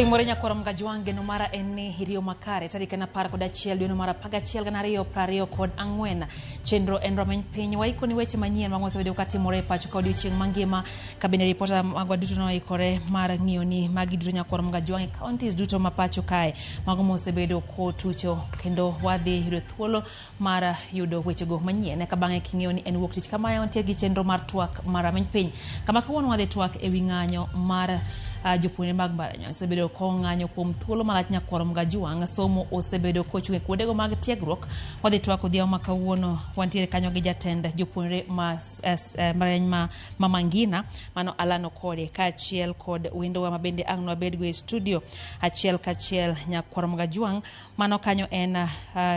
Kaimore nyakwar Mgajwang', geno mara en ni iriyo makare. Tarik en 11 dweno mar 11 2024. Chenro en Rameny Piny. Waikoni weche manyien ma osebedo katimore e pacho ka odiochieng' mangima. Ka bende ripota magwa duto noikore mar ng'iyo ni magi duto nyakwar Mgajwang' e counties duto ma pacho kae. Mago mosebedo kotucho kendo wadhi yudo thuolo mar yudo wechego manyien. Eka bang'e king'eyo ni en wuok tich kamae wantie gi chenro mar twak mar Rameny Piny. Kama kawuono wadhi twak ewi ng'anyo mar jopuonjre mag mbalariany osebedo kong'anyo kuom thuolo malach nyakwar Mgajwang'. Somo osebedo kochung' e kuondego mag tiegruok. Wadhi twak odhiambo ma kawuono. Wantiere kanyo gi jatend jopuonjre ma mbalariany ma Mama Ngina, mano Alan Okore, kaachiel kod wendowa ma bende ang' nwabedgo e studio achiel kachiel. Nyakwar Mgajwang' mano kanyo en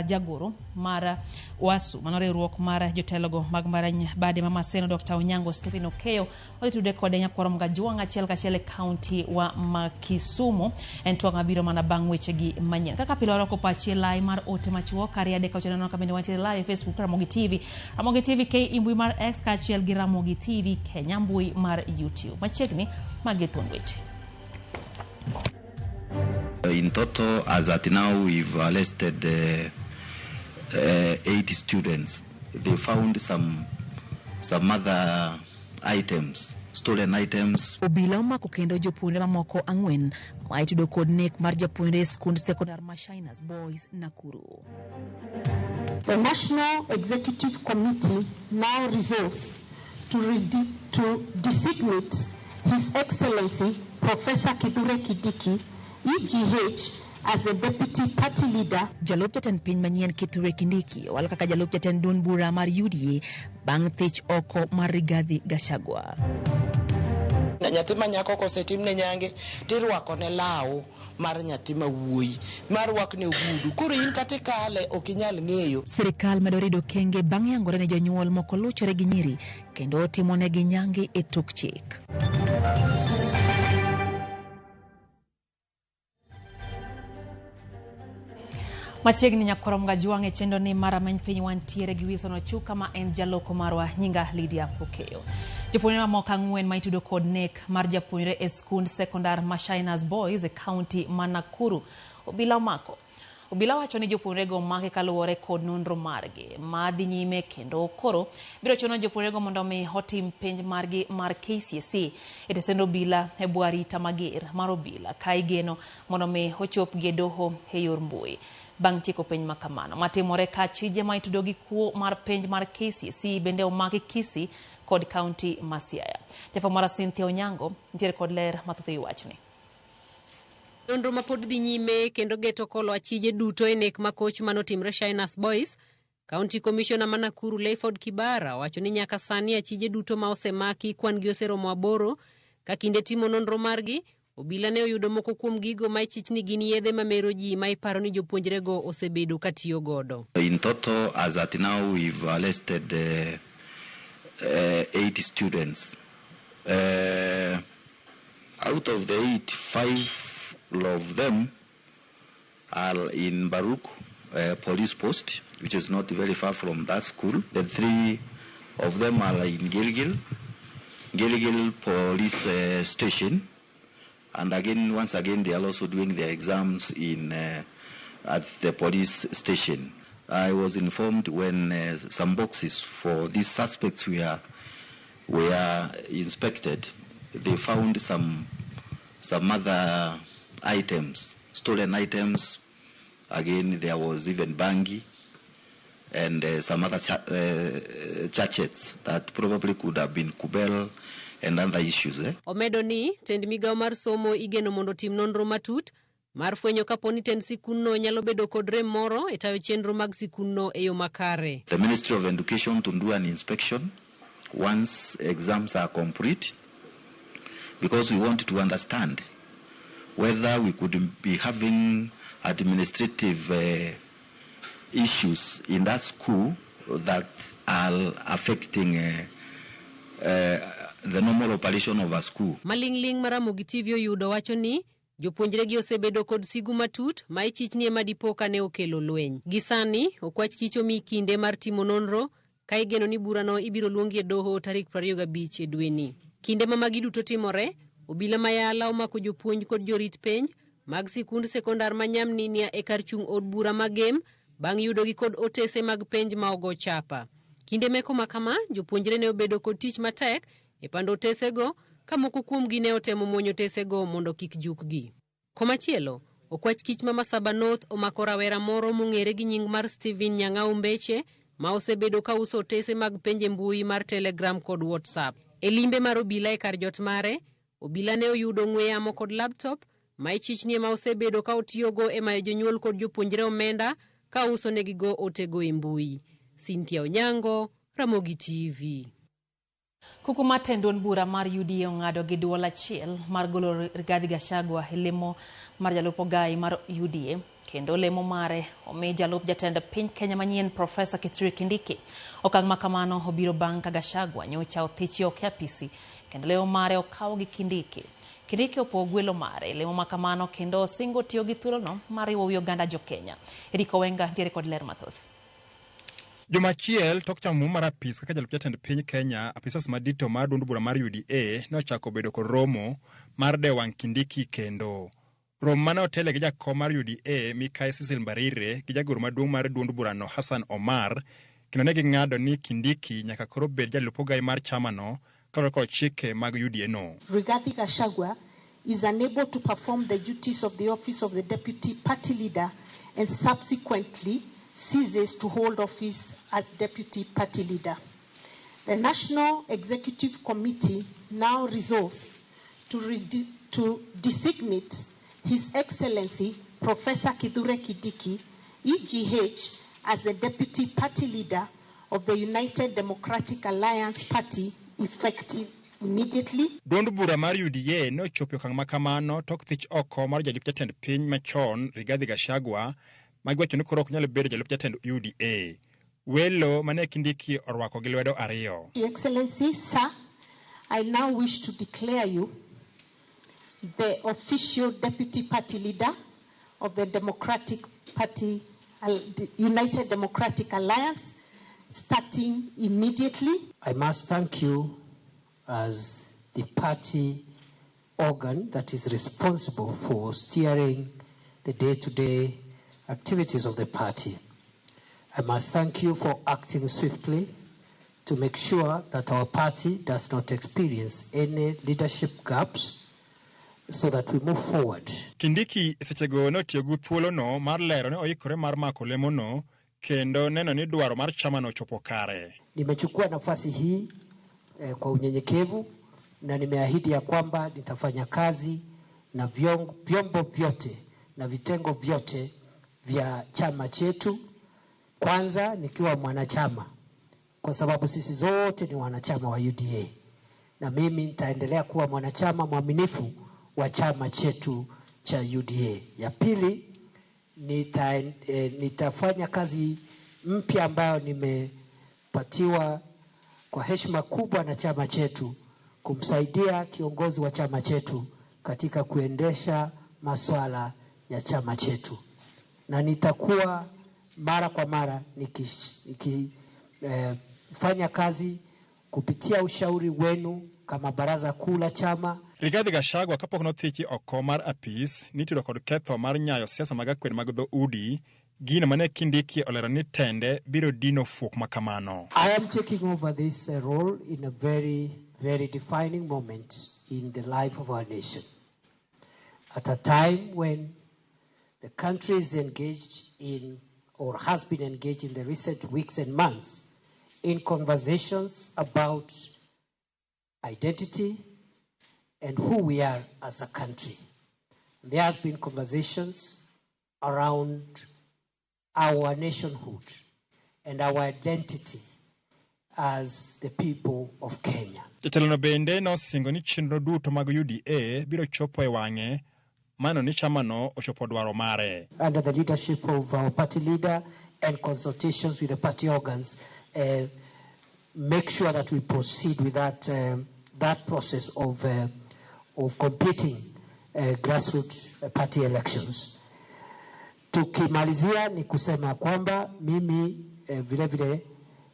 jagoro mar UASU, mano riwruok mar jotelogo mag mbalariany bade ma Maseno, Dr. Onyango Stephen Okeyo. Wadhi tudre kode nyakwar Mgajwang' achiel kachiel e kaunti wa ma Kisumu. En twak mabiro mana bang' wechegi manyien. Kaka pile warwako pachi e lai mar ote machuok 2 3 6 5, ka bende wantiere live e Facebook Ramogi TV, Ramogi TV K e mbui mar X kaachiel gi Ramogi TV Kenya mbui mar YouTube. Machiegni magi thuond weche. In total, as at now, we've arrested 8 students. They found some other items, stolen items. Obila omako kendo jopuonjre mamoko 4 ma itudo kod nek mar japuonjre e skund sekondar ma Shiners Boys, Nakuru. The National Executive Committee now resolves to designate His Excellency Professor Kithure Kindiki, EGH, as the Deputy Party Leader. Jalup jatend piny manyien Kithure Kindiki owal kaka jalup jatend duond bura mar UDA bang' thich oko mar Rigathi Gachagua. Nyathi ma nyako kosetimne nyange tirwako ne law mar nyathi ma wuoyi mar rwakne ogudu, koro in kata ikale ok inyal ng'eyo. Sirikal medo rido kenge bang' yangore ne jonyuol moko luchore gi nyiri kendo timonegi nyange e tok chik. Machiegni nyakwar Mgajwang' e chenro ni mar Rameny Piny wantiere gi Wilson Ochuka ma en jaloko marwa, nyinga Lydia Okeyo. Jopuonjre mamoko 4 ma itudo kod nek mar japuonjre e skund sekondar ma Shiners Boys e kaunti ma Nakuru obila omako. Obila wacho ni jopuonjrego omaki kaluwore kod nonro margi ma dhi nyime, kendo koro biro chuno jopuonjrego mondo mi otim penj margi mar KCSE e tesend obila e bwo arita mager mar obila ka igeno mondo mi ochopgi e doho e yor mbui bang' tieko penj ma kamano. Matimore ka chije ma itudo gi kuo mar penj mar KCSE bende omaki Kisii kod kaunti ma Siaya. Jafwambo mara Cynthia Onyango nitiere kod ler mathoth e wachni. Nonro ma pod dhi nyime kendo geto kolo achije duto e nek makoch manotimre Shiners Boys. County Commissioner ma Nakuru Layford Kibara owacho ni nyaka sani achije duto ma osemaki kwan gi oseromo 8. Ka kinde timo nonro margi, obila ne oyudo moko kuom gigo ma ichich ni gin yedhe mamero ji ma iparo ni jopuonjrego osebedo ka tiyo godo. In total, as at now, we've arrested 8 students. Out of the 8, 5 of them are in Mbaruk police post, which is not very far from that school. The 3 of them are in Gilgil police station. And again, once again, they are also doing their exams at the police station. I was informed when some boxes for these suspects were inspected, they found some other items, stolen items. Again, there was even bangi and some other sachets that probably could have been kubel and other issues. Omedo ni tend migawo mar somo igeno mondo otim nonro matut mar fwenyo kapo ni tend sikundno nyalo bedo kod rem moro e tayo chenro mag sikundno e yo makare. The Ministry of Education to do an inspection once exams are complete, because we want to understand whether we could be having administrative issues in that school that are affecting the normal operation of a school. Maling'ling' mar Ramogi TV oyudo wacho ni jopuonjre gi osebedo kod sigu matut ma ichich ni ema dipo ka ne okelo lweny. Gi sani okwach kich omi kinde mar timo nonro ka igeno ni burano ibiro luongi e doho tarik 25 e dweni. Kinde ma magi duto timore, obila ma Yala omako jopuonj kod jorit penj mag sikund sekondar ma Nyamninia e kar chung' od bura ma Gem bang' yudogi kod otese mag penj ma ogo chapa. Kinde meko ma kama, jopuonjre ne obedo kod tich matek e pando otesego ka moko kuomgi ne otemo muonyo otesego mondo kik jukgi. Komachielo, okwach kich ma Masaba North omako rawera moro mong'ere gi nying mar Steven Nyang'au Mbeche ma osebedo ka uso otese mag penj e mbui mar Telegram kod WhatsApp. E limbe mar obila e kar jot mare, obila ne oyudo ong'we yamo kod laptop ma ichich ni ema osebedo ka otiyogo e mayo jonyuol kod jopuonjre omenda ka uso negigo otego e mbui. Cynthia Onyango, Ramogi TV. Kuku matend duond bura mar UDA ong'ado gi duol achiel mar golo Rigathi Gachagua e lemo mar jalup ogai mar UDA kendo lemo mare omi jalup jatend piny Kenya manyien Profesa Kithure Kindiki. Okang' ma kamano obiro bang' ka Gachagua nyocha othichi oko e apisi kendo lemo mare okaw gi Kindiki. Kindiki opo gwelo mare e lemo ma kamano kendo osingo tiyo gi thuolono mar riwo wi oganda jo Kenya. Eric Owenga ntiere kod ler mathoth. Juma achiel tok chamo muma mar apis kaka jalup jatend piny Kenya, apisas madito mar duond bura mar UDA ne ochako bedo kod romo mar dewo wang' Kindiki kendo. Romo mane otele gi jakom mar UDA Mikai Cecil Mbarire gi jagoro maduong' mar duond burano Hassan Omar kendo ne ging'ado ni Kindiki nyaka koro bed jalup ogai mar chamano kaluwore kod chike mag UDA no. Rigathi Gachagua is unable to perform the duties of the office of the deputy party leader and subsequently ceases to hold office as deputy party leader. The National Executive Committee now resolves to designate His Excellency Professor Kithure Kindiki, EGH, as the deputy party leader of the United Democratic Alliance Party effective immediately. Duond bura mar UDA ne ochopo e okang' ma kamano tok thich oko mar jalup jatend piny machon Rigathi Gachagua ma giwacho ni koro ok nyal bedo jalup jatend UDA. Welo mane Kindiki orwako gi lwedo ariyo. Your Excellency, sir, I now wish to declare you the official deputy party leader of the Democratic Party, United Democratic Alliance, starting immediately. I must thank you as the party organ that is responsible for steering the day-to-day activities of the party. I must thank you for acting swiftly to make sure that our party does not experience any leadership gaps so that we move forward. Kindiki sechego notiyo gi thuolono mar lero ni oikore mar mako lemono kendo neno ni dwaro mar chamano ochopo kare. Nimechukua nafasi hii kwa unyenyekevu na nimeahidi ya kwamba nitafanya kazi na vyombo vyote na vitengo vyote vya chama chetu, kwanza nikiwa mwanachama, kwa sababu sisi zote ni wanachama wa UDA, na mimi nitaendelea kuwa mwanachama mwaminifu wa chama chetu cha UDA. Ya pili, nitafanya kazi mpya ambayo nimepatiwa kwa heshima kubwa na chama chetu, kumsaidia kiongozi wa chama chetu katika kuendesha masuala ya chama chetu, na nitakuwa mara kwa mara nikifanya kazi kupitia ushauri wenu kama baraza kuu la chama. Rigathi Gachagua kapok nothichi oko mar apis nitudo kod ketho mar nyayo siasa mag akwede mag dhoudi, gino mane Kindiki olero ni tende biro dino fuok makamano. I am taking over this role in a very, very defining moment in the life of our nation. At a time when the country is engaged in, or has been engaged in the recent weeks and months, in conversations about identity and who we are as a country. There has been conversations around our nationhood and our identity as the people of Kenya. Jatelono bende nosingo ni chenro duto mag UDA biro chopo e wang'e mano ni chamano ochopo dwaro mare. Under the leadership of our party leader and consultations with the party organs, make sure that we proceed with that process of completing grassroots party elections. Tukimalizia ni kusema kwamba mimi vile vile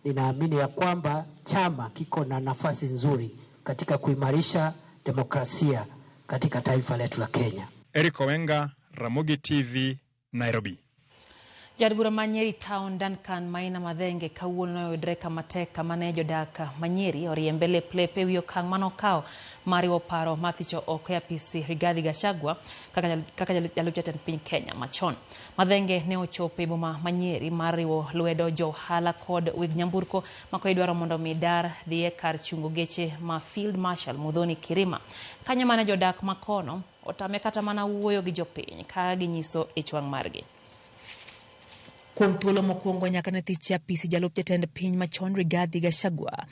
ninaamini ya kwamba chama kiko na nafasi nzuri katika kuimarisha demokrasia katika taifa letu la Kenya. Eric Owenga, Ramogi TV, Nairobi. Jaod bura ma Nyeri Town Duncan Maina Mathenge kawuono noyudre kama tek kama ne jodak ma Nyeri oriembe lep lep ewi okang' manokawo mar riwo paro mar thicho oko e apisi Rigathi Gachagua kaka jalup jatend piny Kenya machon. Mathenge ne ochopo e boma ma Nyeri mar riwo lwedo jo ohala kod weg nyamburko ma idwaro mondo mi dar dhi e kar chungo geche ma Field Marshal Muthoni Kirima. Kanyo mane jodak makono otame kata mana wuoyo gi jopiny ka ginyiso ich wang' margi. Kuom thuolo mokwongo nyaka ne thich e apisi jalup jatend piny machon Rigathi Gachagua,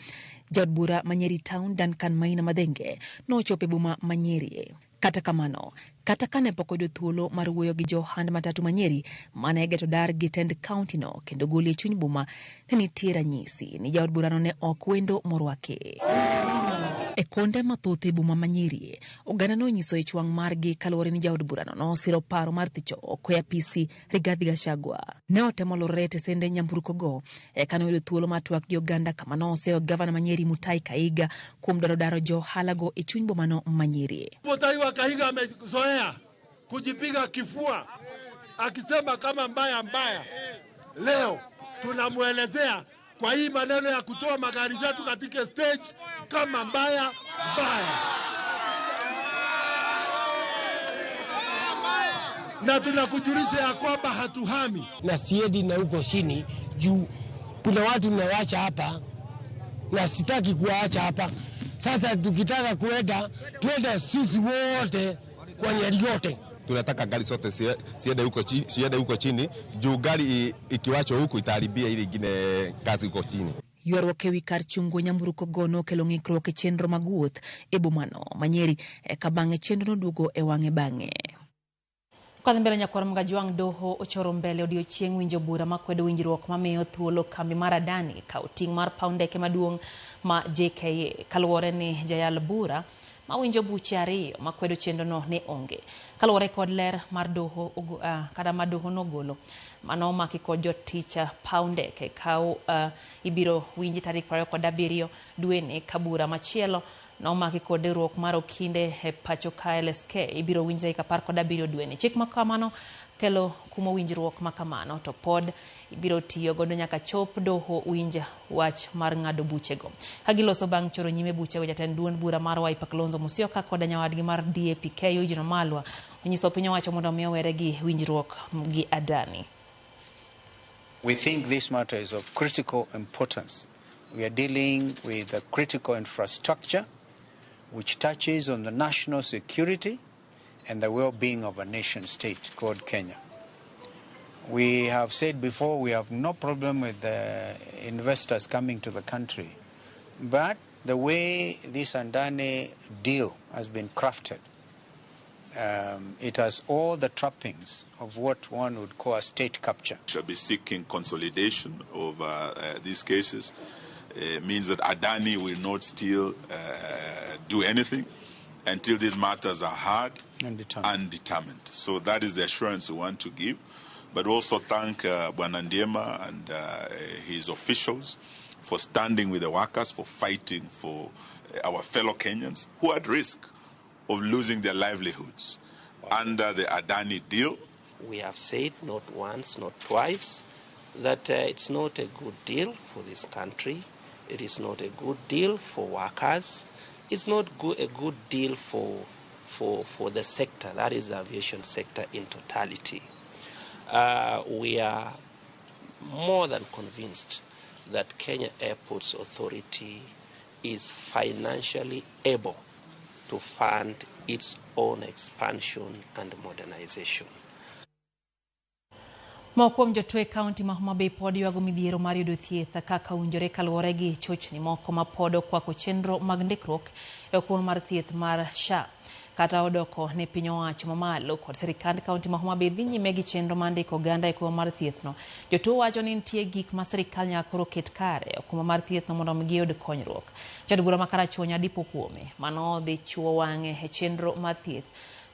jaod bura ma Nyeri Town Duncan Maina Mathenge nochopo e boma ma Nyeri. Kata kamano, kata kane pok oyudo thuolo mar wuoyo gi jo ohand matatu ma Nyeri mane geto dar gi tend kaunti no kendo gole e chuny boma, ne nitie ranyisi ni jaod burano ne ok wendo morwaki. E konde mathoth e boma ma Nyeri, oganda nonyiso ich wang' margi kaluwore ni jaod burano nosiro paro mar thicho oko e apisi Rigathi Gachagua. Ne otemo lorore e tesende nyamburkogo eka noyudo thuolo mar twak gi oganda kama noseyo gavana ma Nyeri Mutahi Kahiga kuom dwaro daro jo ohalago e chuny bomano ma Nyeri. Mutahi wa Kahiga amezoea kujipiga kifua akisema kama mbaya mbaya. Leo tunamwelezea kwa hii maneno ya kutoa magari zetu katika stage kama mbaya mbaya, na tunakujulisha ya kwamba hatuhami na siendi na huko chini juu kuna watu nawacha hapa na sitaki kuwaacha hapa. Sasa tukitaka kuenda tuende sisi wote kwa Nyeri yote. Tunataka gari zote siende huko chini juu gari ikiwachwa huku itaharibia ile ingine kazi huko chini. Ywaruok ewi kar chungo nyamburko go nokelo ng'ikruok e chenro mag wuoth e bomano ma Nyeri eka bang'e chenro noduogo e wang'e bang'e. Kadhi mbele nyakwar Mgajwang' doho ochoro mbele odiochieng' winjo bura makwedo winjruok mamiyo thuolo kambi mar Adani kawo ting' mar paw ndeke maduong' ma JKIA kaluwore ni jayal bura mawinjo buche ariyo makwedo chenrono ne onge. Kaluwore kod ler mar doho kata ma doho nogolo mano omaki kod jotich paw ndeke kaw ibiro winji tarik 27 dweni ka bura machielo nomaki kod riwruok mar okinde e pacho ka LSK ibiro winji tarik 17 dweni. Chik ma kamano kelo kumo winjruok ma kamano to pod ibiro tiyo godo nyaka chop doho winj wach mar ng'ado buchego. Ka giloso bang' choro nyime buchego, jatend duond bura mar Wiper Kalonzo Musyoka koda nyawadgi mar DAP-K Eugene Wamalwa onyiso piny owacho mondo mi owere gi winjruok gi Adani. We think this matter is of critical importance. We are dealing with a critical infrastructure which touches on the national security and the well-being of a nation state called Kenya. We have said before we have no problem with the investors coming to the country, but the way this Adani deal has been crafted, it has all the trappings of what one would call a state capture. Shall be seeking consolidation of these cases. Means that Adani will not still do anything until these matters are heard and determined. So that is the assurance we want to give. But also thank Bwana Ndiema and his officials for standing with the workers, for fighting for our fellow Kenyans who are at risk of losing their livelihoods under the Adani deal. We have said not once, not twice, that it's not a good deal for this country. It is not a good deal for workers. It's not a good deal for the sector, that is the aviation sector in totality. We are more than convinced that Kenya Airports Authority is financially able to fund its own expansion and modernization. Moko kuom jotuo e kaunti ma Homa Bay pod ywago midhiero mar yudo thieth kaka owinjore kaluwore gi chochni moko ma pod okwako chenro mag ndikruok e okumba mar thieth mar SHA. Kata odoko ne piny owacho mamalo kod sirikand kaunti ma Homa Bay dhi nyime gi chenro mar ndiko oganda e okumba mar thieth no. Jotuo wacho ni nitie gik ma sirikal nyaka koro ket kare e okumba mar thieth no mondo mi giyud konyruok. Jaod bura ma Karachuonyo Adipo Kuome mano dhi chuo wang'e e chenro mar thieth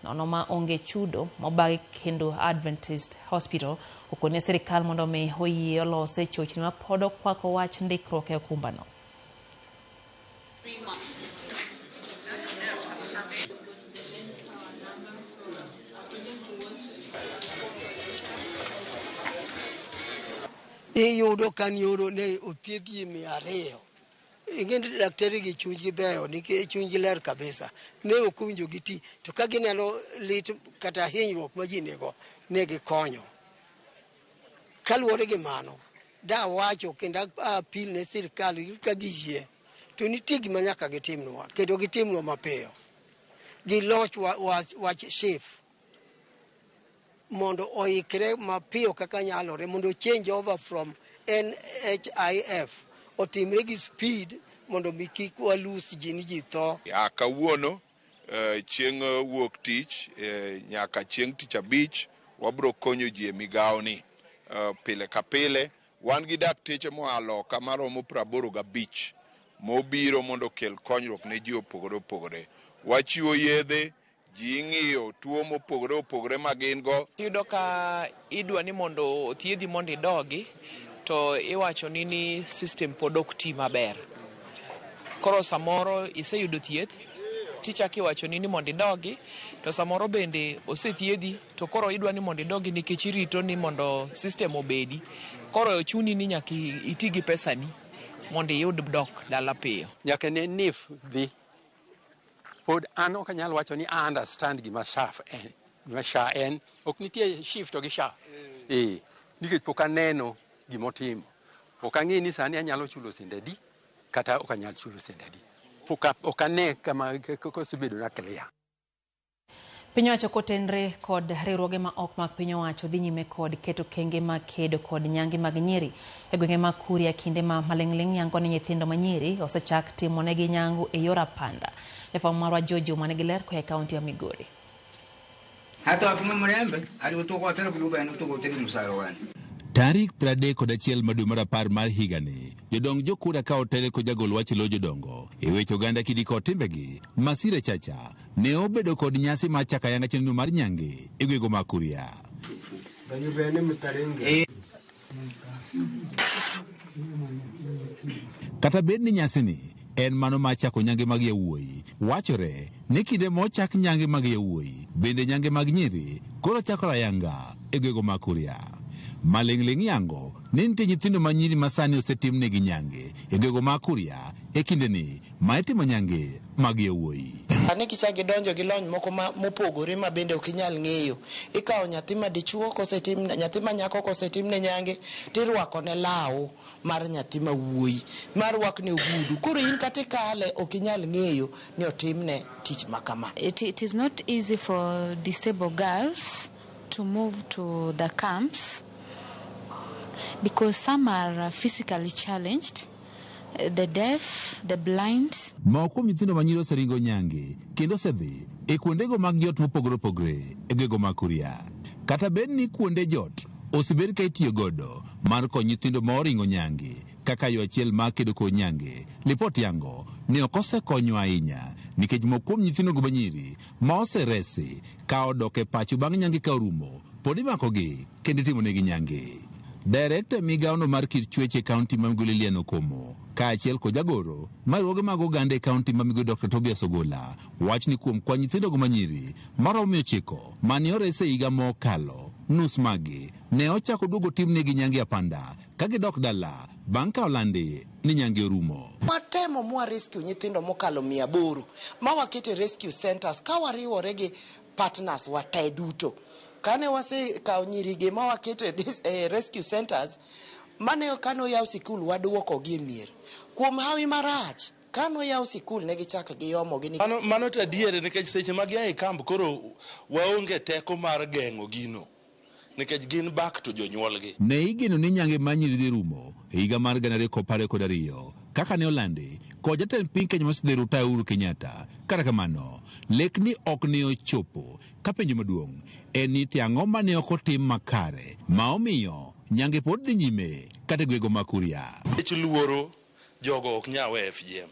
nono ma onge chudo mobagi kendo Adventist Hospital okone sirikal mondo mi oyie olose chochni ma pod okwako wach ndikruok e okumbano. Iyudo ka nyoro ne othiedh ji 200. Ing'e ni daktari gi chunygi beyo nikech chunygi ler kabisa. Ne ok owinjo giti to ka gineno lit kata hinyruok ma ji nigo ne gikonyo. Kaluwore gi mano, dawacho kendo apil ne sirkal ka giyie to nitie gima nyaka gitimnwa kendo gitimnwa mapiyo. Giloch wach SHIF mondo oikre mapiyo kaka nyalore mondo change over from NHIF otimre gi speed mondo mi kik walose ji ni ji tho. Ya kawuono chieng' wuok tich nyaka chieng' tich abich wabro konyo ji e migawo ni pile ka pile. Wan gi dakteche moa loka maromo 85 mobiro mondo okel konyruok ne ji opogore opogore. Wachiwo yedhe, ji ing'iyo tuo mopogore opogore ma gin go. Iyudo ka idwa ni mondo othiedhi mondo idogi, to iwacho ni system pod ok ti maber. Koro samoro iseyudo thieth, tichako iwacho ni mondo idogi, to samoro bende osethiedhi, to koro idwa ni mondo idogi nikech irito ni mondo system obedi. Koro chuni ni nyaka iti gi pesani mondo iyud dok dala piyo. Nyaka ne NHIF dhi, pod an ok anyal wacho ni I understand gima SHA en. Gima SHA en, ok nitie SHIF to gi SHA. Nikech pok aneno gimotimo. Ok ang'e ni sani anyalo chulo sende adi, kata ok anyal chulo sende adi. Pok ok ane kama kosebedo na clear. Piny owacho kotenre kod riwruoge ma ok mag piny owacho dhi nyime kod keto kenge mag kedo kod nyange mag nyiri e gwenge mag Kuria kinde ma maling'ling' yango ni nyithindo ma nyiri osechak timo negi nyangu e yor apanda. Jafwambo marwa George Juma nigi ler koa e kaunti ya Migori. Tarik 31 mar dwe mar 10 mar higani, jodong jokura ka otele kod jagol wach e lo jodongo e weche oganda kidi kod timbegi, Masira Chacha ne obedo kod nyasi mar chako ayanga chenro mar nyange e gwenge mag Kuria. Kata bed ni nyasini en mano mar chako nyange mag yawuoyi, wachore ni kinde mochak nyange mag yawuoyi, bende nyange mag nyiri koro chakore ayanga e gwenge mag Kuria. Maling'ling' yango ni nitie nyithindo ma nyiri ma sani osetimnegi nyange e gwenge mag Kuria e kindeni ma itimo nyange mag yawuoyi. Sani kichak gidonjo gi lony moko mopogore ma bende ok inyal ng'eyo. Ikawo nyathi ma dichuo kosetim, nyathi ma nyako kosetimne nyange, tirwako ne law mar nyathi ma wuoyi, mar rwakne ogudu. Koro in kata ikale ok inyal ng'eyo ni otimne tich ma kama. It is not easy for disabled girls to move to the camps because some are physically challenged, the deaf, the blind. Moko kuom nyithindo ma nyiri oseringo nyange kendo osedhi e kuondego mag jot mopogore opogore e gwenge mag Kuria. Kata bed ni kuonde jot osebed ka itiyo godo mar konyo nyithindo ma oringo nyange kaka yo achiel mar kedo kod nyange, lipot yango ni ok osekonyo ahinya nikech moko kuom nyithindogo ma nyiri ma oseresi ka odok e pacho bang' nyange ka orumo pod imakogi kendo itimonegi nyange. Director migawono mar kit chwech e kaunti ma Migori Lilian Okomo kaachiel kod jagoro mar riwruoge mag oganda e kaunti ma Migori Dr. Tobias Ogola wach ni kuom kwan nyithindogo ma nyiri maromo 900 mane ores e higa mokalo, nus maggi ne ochako duogo timnegi nyange apanda ka gidok dala bang' ka olandi ni nyange orumo. Watemo mwa rescue nyithindo mokalo 800 ma wakete rescue centers ka wariwore gi partners wate duto. Kane wasekawo nyirigi ma waketo e rescue centers, mane kane oyaw sikul waduokogi e mier. Kuom hawi marach, kane oyaw sikul ne gichako giyomogi ni Mano to adier nikech seche ma gia e kamp koro waonge teko mar geng'o gino nikech gin back to jonyuolgi. Ne igeno ni nyange mar nyiri dhi rumo e higa mar 2022 kaka ne olandi kod jatend piny Kenya mosedhi Ruta Uhuru Kenyatta. Kata kamano, lek ni ok ne ochopo ka penjo maduong' en ni to ang'o mane ok otim makare ma omiyo nyange pod dhi nyime kata e gwenge mag Kuria. Nikech luoro jogo ok nyal we FGM.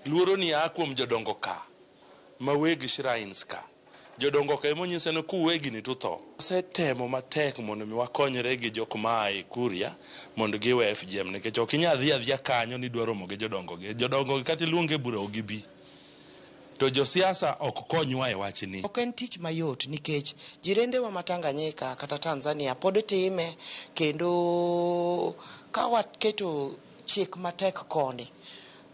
Luoro ni a kuom jodongo ka ma weg shrines ka. Jodongo ka emonyise ni kuwe gini to utho. Osetemo matek mondo mi wakonyre gi jok ma e Kuria mondo giwe FGM nikech ok inyal dhi adhiya kanyo ni idwa romo gi jodongo gi. Jodongo gi kata iluonge bura ok gibi. To josiasa ok konywa e wachni. Ok en tich mayot nikech jirendewa ma Tanganyika kata Tanzania pod time, kendo ka waketo chik matek koni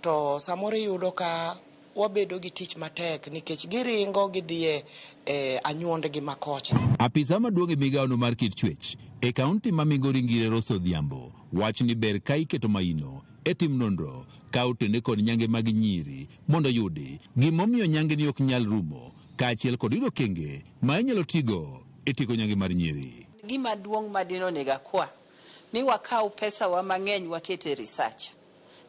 to samoro iyudo ka wabedo gi tich matek nikech giringo gidhi e anyuondgi makocha. Apisa maduong' e migawono mar kit chwech e kaunti ma Migori Ngire Rose Odhiambo wacho ni ber ka iketo maino e tim nonro ka otene kod nyange mag nyiri mondo yudi gimomiyo nyange ni ok nyal rumo kaachiel kod yudo okenge ma inyalo tigo e tieko nyange mar nyiri. Gima duong' madino onego akwa ni wakaw pesa wa mang'eny waket e research.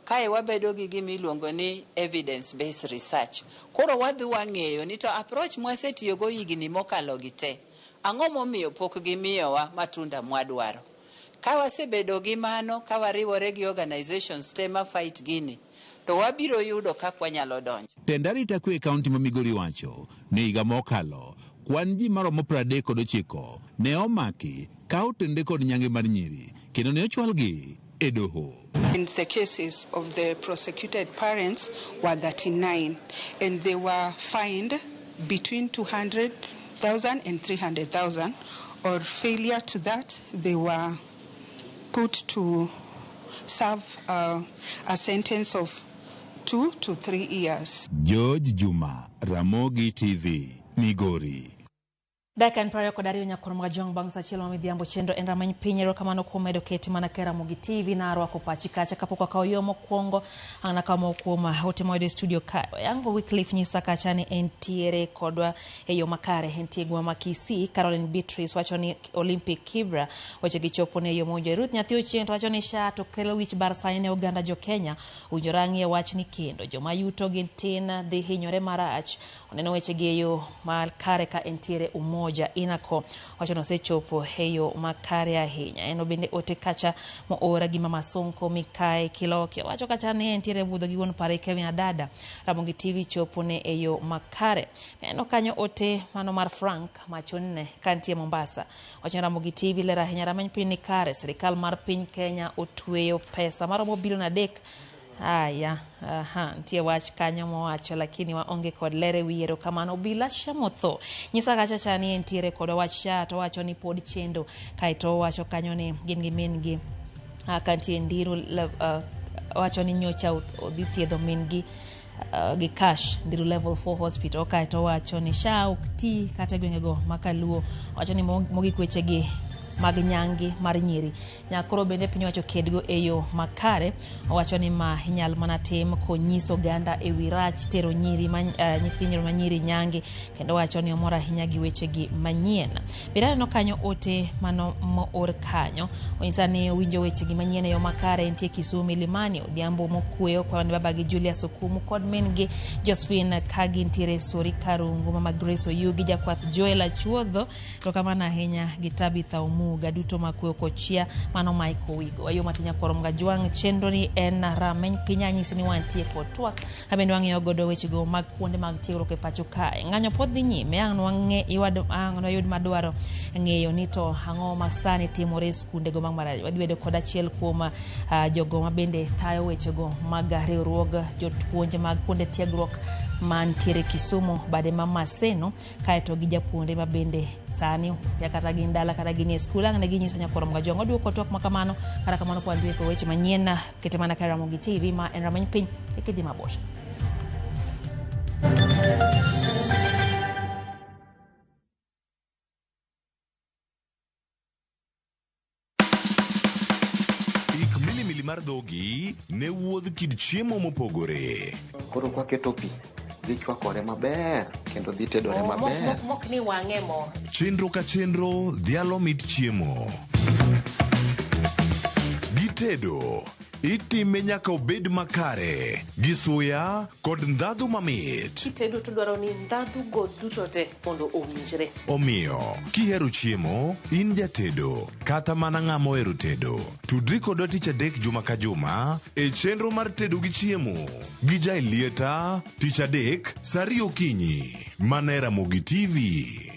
Kae wabedo gi gima iluongo ni evidence based research. Koro wadhi wang'eyo ni to approach mwasetiyogo higni mokalo gi te, ang'o momiyo pok gimiyowa matunda mwadwaro. Ka wasebedo gi mano, ka wariwore gi organizations te ma fight gini, to wabiro yudo kaka wanyalo donjo. Tend arita kwe e kaunti ma Migori wacho ni higa mokalo kwan ji maromo 39 ne omaki ka otende kod nyange mar nyiri kendo ne ochwalgi e doho. And the cases of the prosecuted parents were 39, and they were fined between 200,000 and 300,000, or failure to that, they were put to serve a sentence of 2 to 3 years. George Juma, Ramogi TV, Migori. Dakika en 22 nyakoro mag jong bang' saa achiel ma midhiambo chenro en rameny piny. Erokamano kuom medo keti mana ka Ramogi TV na arwako pachi kacha kapok wakawo yo mokwongo ang' nakawo moko kuom ote moyudo e studio ka. Yango Wycliffe nyisa kacha ni entiere kodwa e yo makare, entie gweng' ma Kisii. Caroline Beatrice wacho ni Olympic Kibra weche gichopo ne yo mowinjore. Ruth Nyathi Ochieng' to wacho ni SHA to kelo wich bar sani ne oganda jo Kenya, owinjore ang'iye wachni kendo joma yuto gi tin dhi hinyore marach. Oneno weche gi e yo makare ka entiere Umoja Inako wacho ni osechopo e yo makare ahinya. En bende ote kacha moora gi Mama Sonko Mikae Kiloki wacho kacha ni entiere budho gi wuon pare Kevin Adada. Ramogi TV chopo ne e yo makare. Neno kanyo ote mano mar Frank Machonne kantie Mombasa wacho ni Ramogi TV ler ahinya, rameny piny ni kare. Sirikal mar piny Kenya otweyo pesa maromo bilion 3. Aya, aha, nitie wach kanyo mowacho lakini waonge kod ler e wiye. Erokamano. Bila Shamotho nyisa kacha cha ni entiere kod wach SHA to wacho ni pod chendo, kaeto owacho kanyo ni gin gi min gi kantie Ndiru, wacho ni nyocha odhi thiedho min gi gi cash Ndiru level 4 hospital. Kaeto owacho ni SHA ok ti kata e gwengego makaluo. Wacho ni mogik wechegi mag nyangi mar nyiri nyakoro bende piny owacho kedgo e yo makare. Owacho ni ma inyal mana tim konyiso oganda e wi rach tero nyiri ma nyithindo ma nyiri nyangi, kendo wacho ni omor ahinya gi wechegi manyien. Bende aneno kanyo ote mano moor kanyo onyisa ni owinjo wechegi manyien e yo makare. Entie Kisumu Milimani. Odhiambo mokweyo kwa ni babagi Julius Okumu kod min gi Josephine ka gintiere Sori Karungu, mama Grace Oyugi, jakwath Joel Achuodho, erokamano ahinya gi Tabitha Omuga duto makweyo kochia mano Michael Wigo. Ayo matinya korom ga jwang' chenro ni en rameny piny. Anyisi ni wantie kod twak abende wang'iyo godo wechego mag kuonde mag tiegruok e pacho kae. Ng'anyo pod dhi nyime, ang' nwayud madwaro ng'eyo ni to ang'o ma sani timore e skundego mag mbalariany. Wadhi bedo kod achiel kuom jogo ma bende tayo wechego mag riwruog jopuonj mag kuonde tiegruok mantiere Kisumu bade ma Maseno, kaeto gi japuonjre ma bende sani ya kata gin dala kata gin e skul ang' ne ginyiso nyakoro mga jwang' oduoko twak ma kamano. Kata kamano kwa ndiko weche manyien kete mana ka Ramogi TV ma en rameny piny e kidhi mabor. Ik milimili mar dhogi ne wuodh kit chiemo mopogore. Koro kwaketo pi, dhi chwakore maber kendo dhi tedore maber. Mok ni wang'e mo. Chenro ka chenro dhialo mit chiemo. Gitedo, itime nyaka obed makare, gi suya kod ndhadhu mamit. Kitedo to dwaro ni ndhadhu go duto te mondo owinjre. Omiyo, kihero chiemo, in jatedo, kata mana ng'ama ohero tedo, tudri kodwa tich adek juma ka juma e chenro mar tedo gi chiemo gi Jaelieta tich adek saa 2 okinyi mana e Ramogi TV.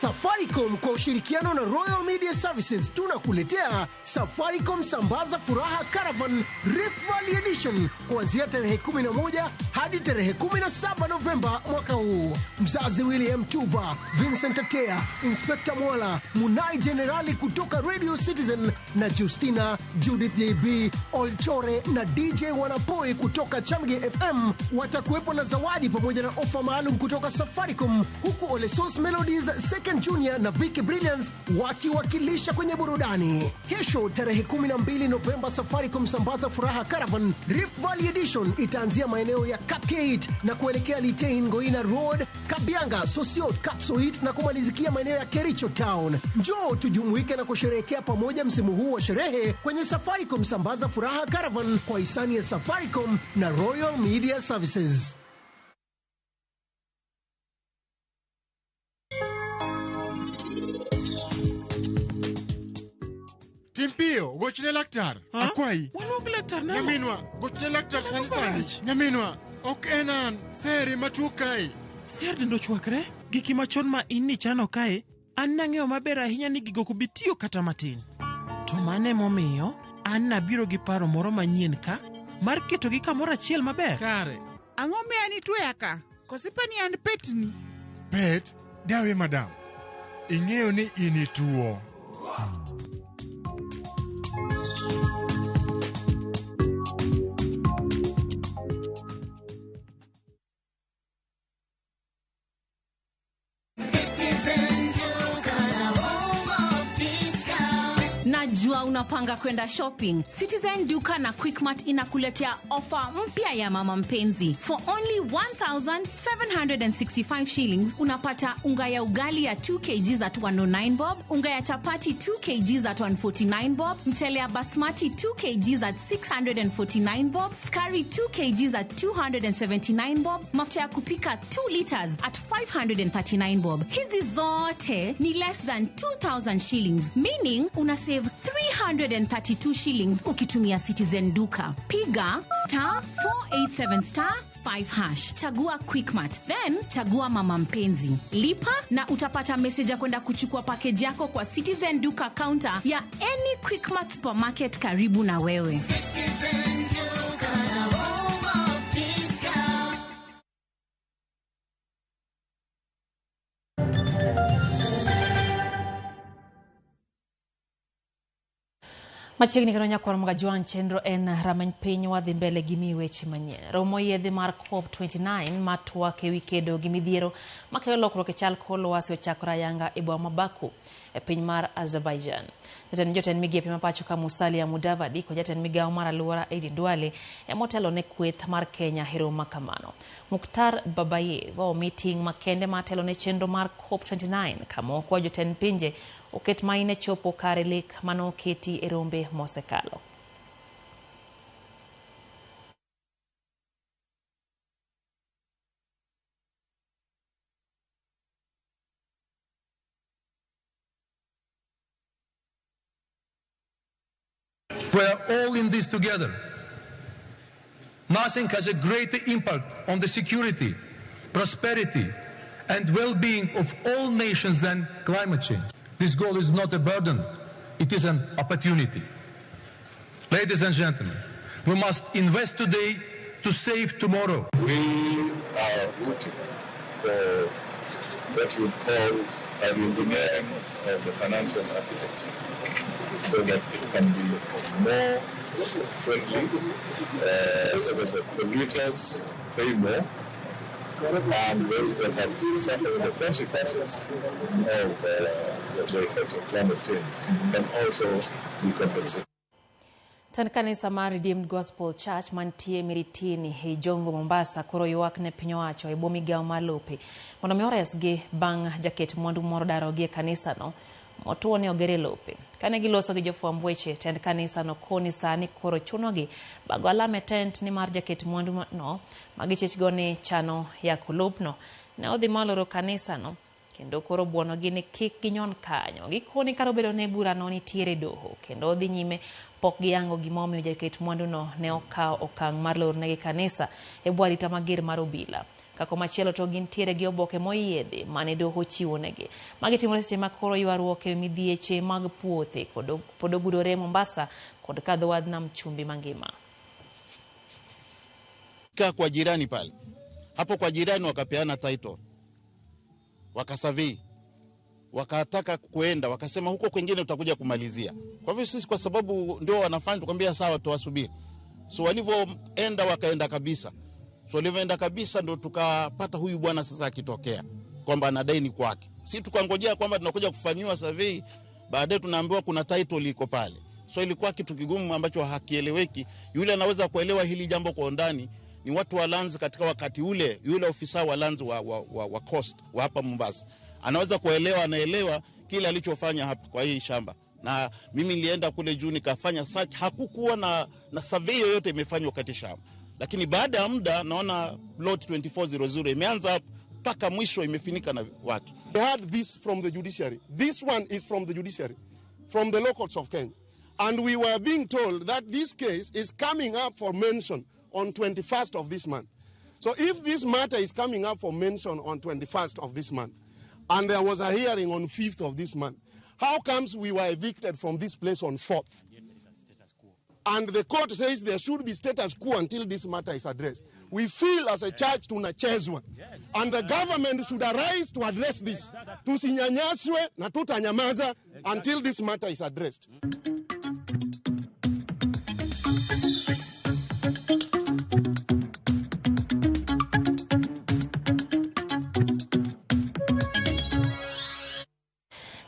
Safaricom kwa ushirikiano na Royal Media Services tunakuletea Safaricom Sambaza Furaha Caravan Rift Valley Edition kuanzia tarehe 11 hadi tarehe 17 Novemba mwaka huu. Mzazi William Tuva, Vincent Atea, Inspector Mwala, Munai Jenerali kutoka Radio Citizen na Justina, Judith JB, Olchore na DJ Wanapoi kutoka Chamge FM watakuwepo na zawadi pamoja na ofa maalum kutoka Safaricom, huku Olesos Melodies, Second Junior na Vicky Brilliance wakiwakilisha kwenye burudani. Kesho tarehe 12 Novemba, Safaricom Sambaza Furaha Caravan Rift Valley Edition itaanzia maeneo ya Kapkeit na kuelekea Litein, Goina Road, Kabianga, Sosiot, Kapsoit na kumalizikia maeneo ya Kericho Town. Njoo tujumuike na kusherehekea pamoja msimu huu wa sherehe kwenye Safaricom Sambaza Furaha Caravan kwa hisani ya Safaricom na Royal Media Services. Timpio, gochne laktar. Akwayi. Waluong laktar nang'o? Nyaminwa, gochne laktar sani Ang'o sani. marach? Nyaminwa, ok en an, seri matuo kae. Ser dend ochwakre, giki machon ma in nichano kae, an nang'eyo maber ahinya ni gigo ok bi tiyo kata matin. To mano emomiyo, an nabiro gi paro moro manyien ka, mar ketogi kamoro achiel maber. Kare. Ang'o miya nitweya ka? Koso ipani an petni? Pet, dawe madam. Ing'eyo ni in ituo. Najua unapanga kwenda shopping. Citizen Duka na Quickmart inakuletea ofa mpya ya mama mpenzi. For only 1765 shillings unapata unga ya ugali ya 2 kg at 109 bob, unga ya chapati 2 kg at 149 bob, mchele ya basmati 2 kg at 649 bob, skari 2 kg at 279 bob, mafuta ya kupika 2 liters at 539 bob. Hizi zote ni less than 2000 shillings, meaning una save 332 shillings ukitumia Citizen Duka. Piga star 487 star 5 hash, chagua Quickmart, then chagua mama mpenzi, lipa na utapata message ya kwenda kuchukua package yako kwa Citizen Duka counter ya any Quickmart supermarket karibu na wewe. Citizen Duka, the home of discount. Machiegni kendo nyakwar Mgajwang' chenro en rameny piny wadhi mbele gi miyi weche manyien. Romo yiedhi mar COP29 ma twak ewi kedo gi midhiero makelo lokruok e chal kor lwasi ochakore ayanga e boma ma Baku e piny mar Azerbaijan. Jatend jotend migepe ma pacho ka Musalia Mudavadi kod jatend migawo mar alwora Aden Duale emotelo ne kweth mar Kenya e romo makamano. Mukhtar Babayev omi ting' makende mar telo ne chenro mar COP29 kama okwa jotend pinje oket maine chopo kare lek manoketi e rombe mosekalo. We are all in this together. Nothing has a greater impact on the security, prosperity, and well-being of all nations than climate change. This goal is not a burden, it is an opportunity. Ladies and gentlemen, we must invest today to save tomorrow. We are rooting for what you call an engineering of the financial architecture, so that it can be more friendly, so that the polluters pay more, and those that have suffered the consequences of the effects of climate change can also be compensated. Tend kanisa mar Redeemed Gospel Church mantie Miritini e Jongo Mombasa koro ywak ne piny owacho e bwo migawo mar lope mondo mi oresgi bang' jaket mwandu moro darogi e kanisano motuo ne ogere lope. Kane giloso gi jofwamb weche, tend kanisano koni sani koro chunogi bago alam e tent ni mar jaket mwandu no magichechgo ni chano yako lopno ne odhi maloro kanisano kendo koro buonogi ni kik ginyon kanyo. Gikoni kar obedo ne burano nitiere doho kendo odhi nyime pok giyango gimomiyo jaket mwanduno ne okawo okang' mar lornegi kanisa e bwo arita mager mar obila. Ka komachielo to gintiere gi oboke moyiedhi mane doho chiwonegi. Magi timore seche ma koro ywaruok e midhieche mag puothe pod ogudore Mombasa kod kadho wadh nam chumbi mangima. Ka kwa jirani pale. Hapo kwa jirani wakapeana title. Wakasurvey. Wakataka kuenda, wakasema huko kwingine utakuja kumalizia. Kwa hivyo sisi kwa sababu ndio wanafanya tukamwambia sawa tuwasubiri. So walivyoenda wakaenda kabisa. So walivyoenda kabisa ndio tukapata huyu bwana sasa akitokea kwamba anadai ni kwake. Si tukangojea kwamba tunakuja kufanyiwa survey, baadaye tunaambiwa kuna title iko pale. So ilikuwa kitu kigumu ambacho hakieleweki. Yule anaweza kuelewa hili jambo kwa undani ni watu wa lands katika wakati ule, yule ofisa wa lands wa coast wa hapa Mombasa. Anaweza kuelewa, anaelewa kile alichofanya hapa kwa hii shamba. Na mimi nilienda kule juu nikafanya search, hakukuwa na survey yoyote imefanywa katika shamba. Lakini baada ya muda naona lot 2400 imeanza mpaka mwisho imefinika na watu. They had this from the judiciary. This one is from the judiciary, from the locals of Kenya. And we were being told that this case is coming up for mention on 21st of this month. So if this matter is coming up for mention on 21st of this month, and there was a hearing on 5th of this month, how comes we were evicted from this place on 4th? And the court says there should be status quo until this matter is addressed. We feel as a church tunachezwa. And the government should arise to address this. Tusinyanyaswe na tutanyamaza until this matter is addressed.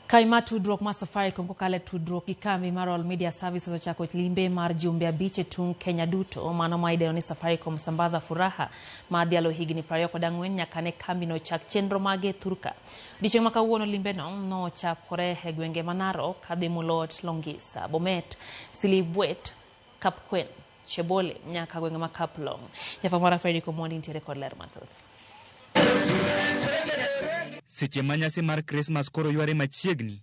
Kaima tudruok mar Safaricom kokalo e tudruok gi kambi mar Royal Media Services ochako limbe mar jumbe 5 e tung' Kenya duto, mano ma idendo ni Safaricom Sambaza Furaha ma dhialo higni 24 nyaka ne kambino chak chenro mage thurka. Odiechieng' ma kawuono limbeno nochakore e gwenge ma Narok kadhi Mulot, Longisa, Bomet, Silibwet, Kapkwen, Chebole nyaka gwenge ma Kaplong. Jafwambo Fredrick Omondi nitiere kod ler mathoth. Seche ma nyasi mar Krismas koro yware machiegni,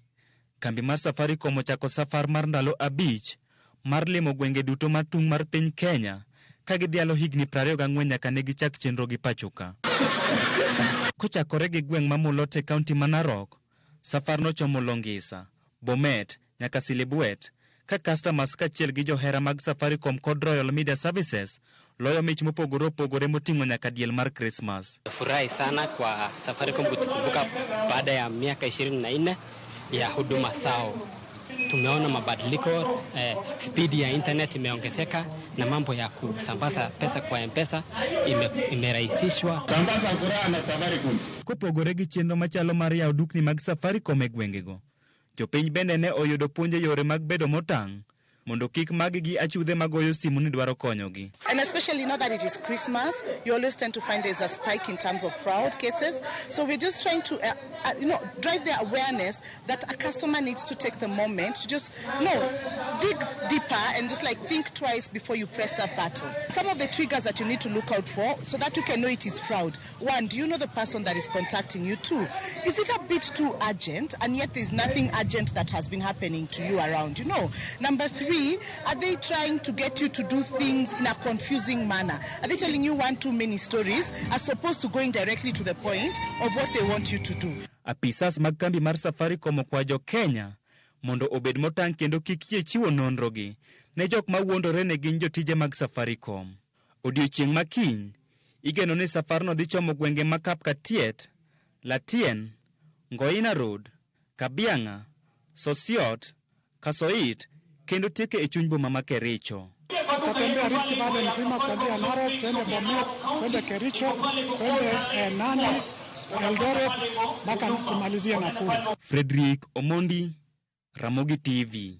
kambi mar Safaricom ochako safar mar ndalo 5 mar limo gwenge duto mar tung' mar piny Kenya ka gidhialo higni 24 nyaka ne gichak chenro gi pachoka. Kochakore gi gweng' ma Mulot e kaunti ma Narok, safar nochomo Longisa, Bomet nyaka Silibwet, ka customers kaachiel gi johera mag Safaricom kod Royal Media Services loyo mich mopogore opogore moting'o nyaka diel mar Christmas. Furahi sana kwa Safaricom kutukumbuka baada ya miaka 24 ya huduma zao. Tumeona mabadiliko, spidi ya internet imeongezeka na mambo ya kusambaza pesa kwa M-Pesa imerahisishwa. Sambaza furaha na Safaricom. Kopogore gi chenro machalo mar yawo dukni mag Safaricom e gwengego, jopiny bende ne oyudo puonj e yore mag bedo motang' mondo kik magi gi achudhe magoyo simu ni dwaro konyogi. And especially now that it is Christmas, you always tend to find there's a spike in terms of fraud cases. So we're just trying to drive the awareness that a customer needs to take the moment to just, dig deeper and just think twice before you press that button. Some of the triggers that you need to look out for so that you can know it is fraud. 1, do you know the person that is contacting you? 2, is it a bit too urgent and yet there's nothing urgent that has been happening to you around, Number 3, are they trying to get you to do things in a confusing manner? Are they telling you one too many stories as opposed to going directly to the point of what they want you to do? Apisas mag kambi mar Safaricom okwa jo Kenya mondo obed motang' kendo kik yie chiwo nonrogi ne jok ma wuondore ne gin jotije mag Safaricom. Odiechieng' ma kiny, igeno ni safarno dhi chomo gwenge ma Kapkatiet, Latien, Ngoina Road, Kabianga, Sosiot, Kasoit kendo tieke e chuny boma ma Kericho. Tutatembea Rift Valley nzima kuanzia Narok, twende Bomet, twende Kericho, twende Nandi, Eldoret mpaka tumalizie Nakuru. Frederick Omondi, Ramogi TV.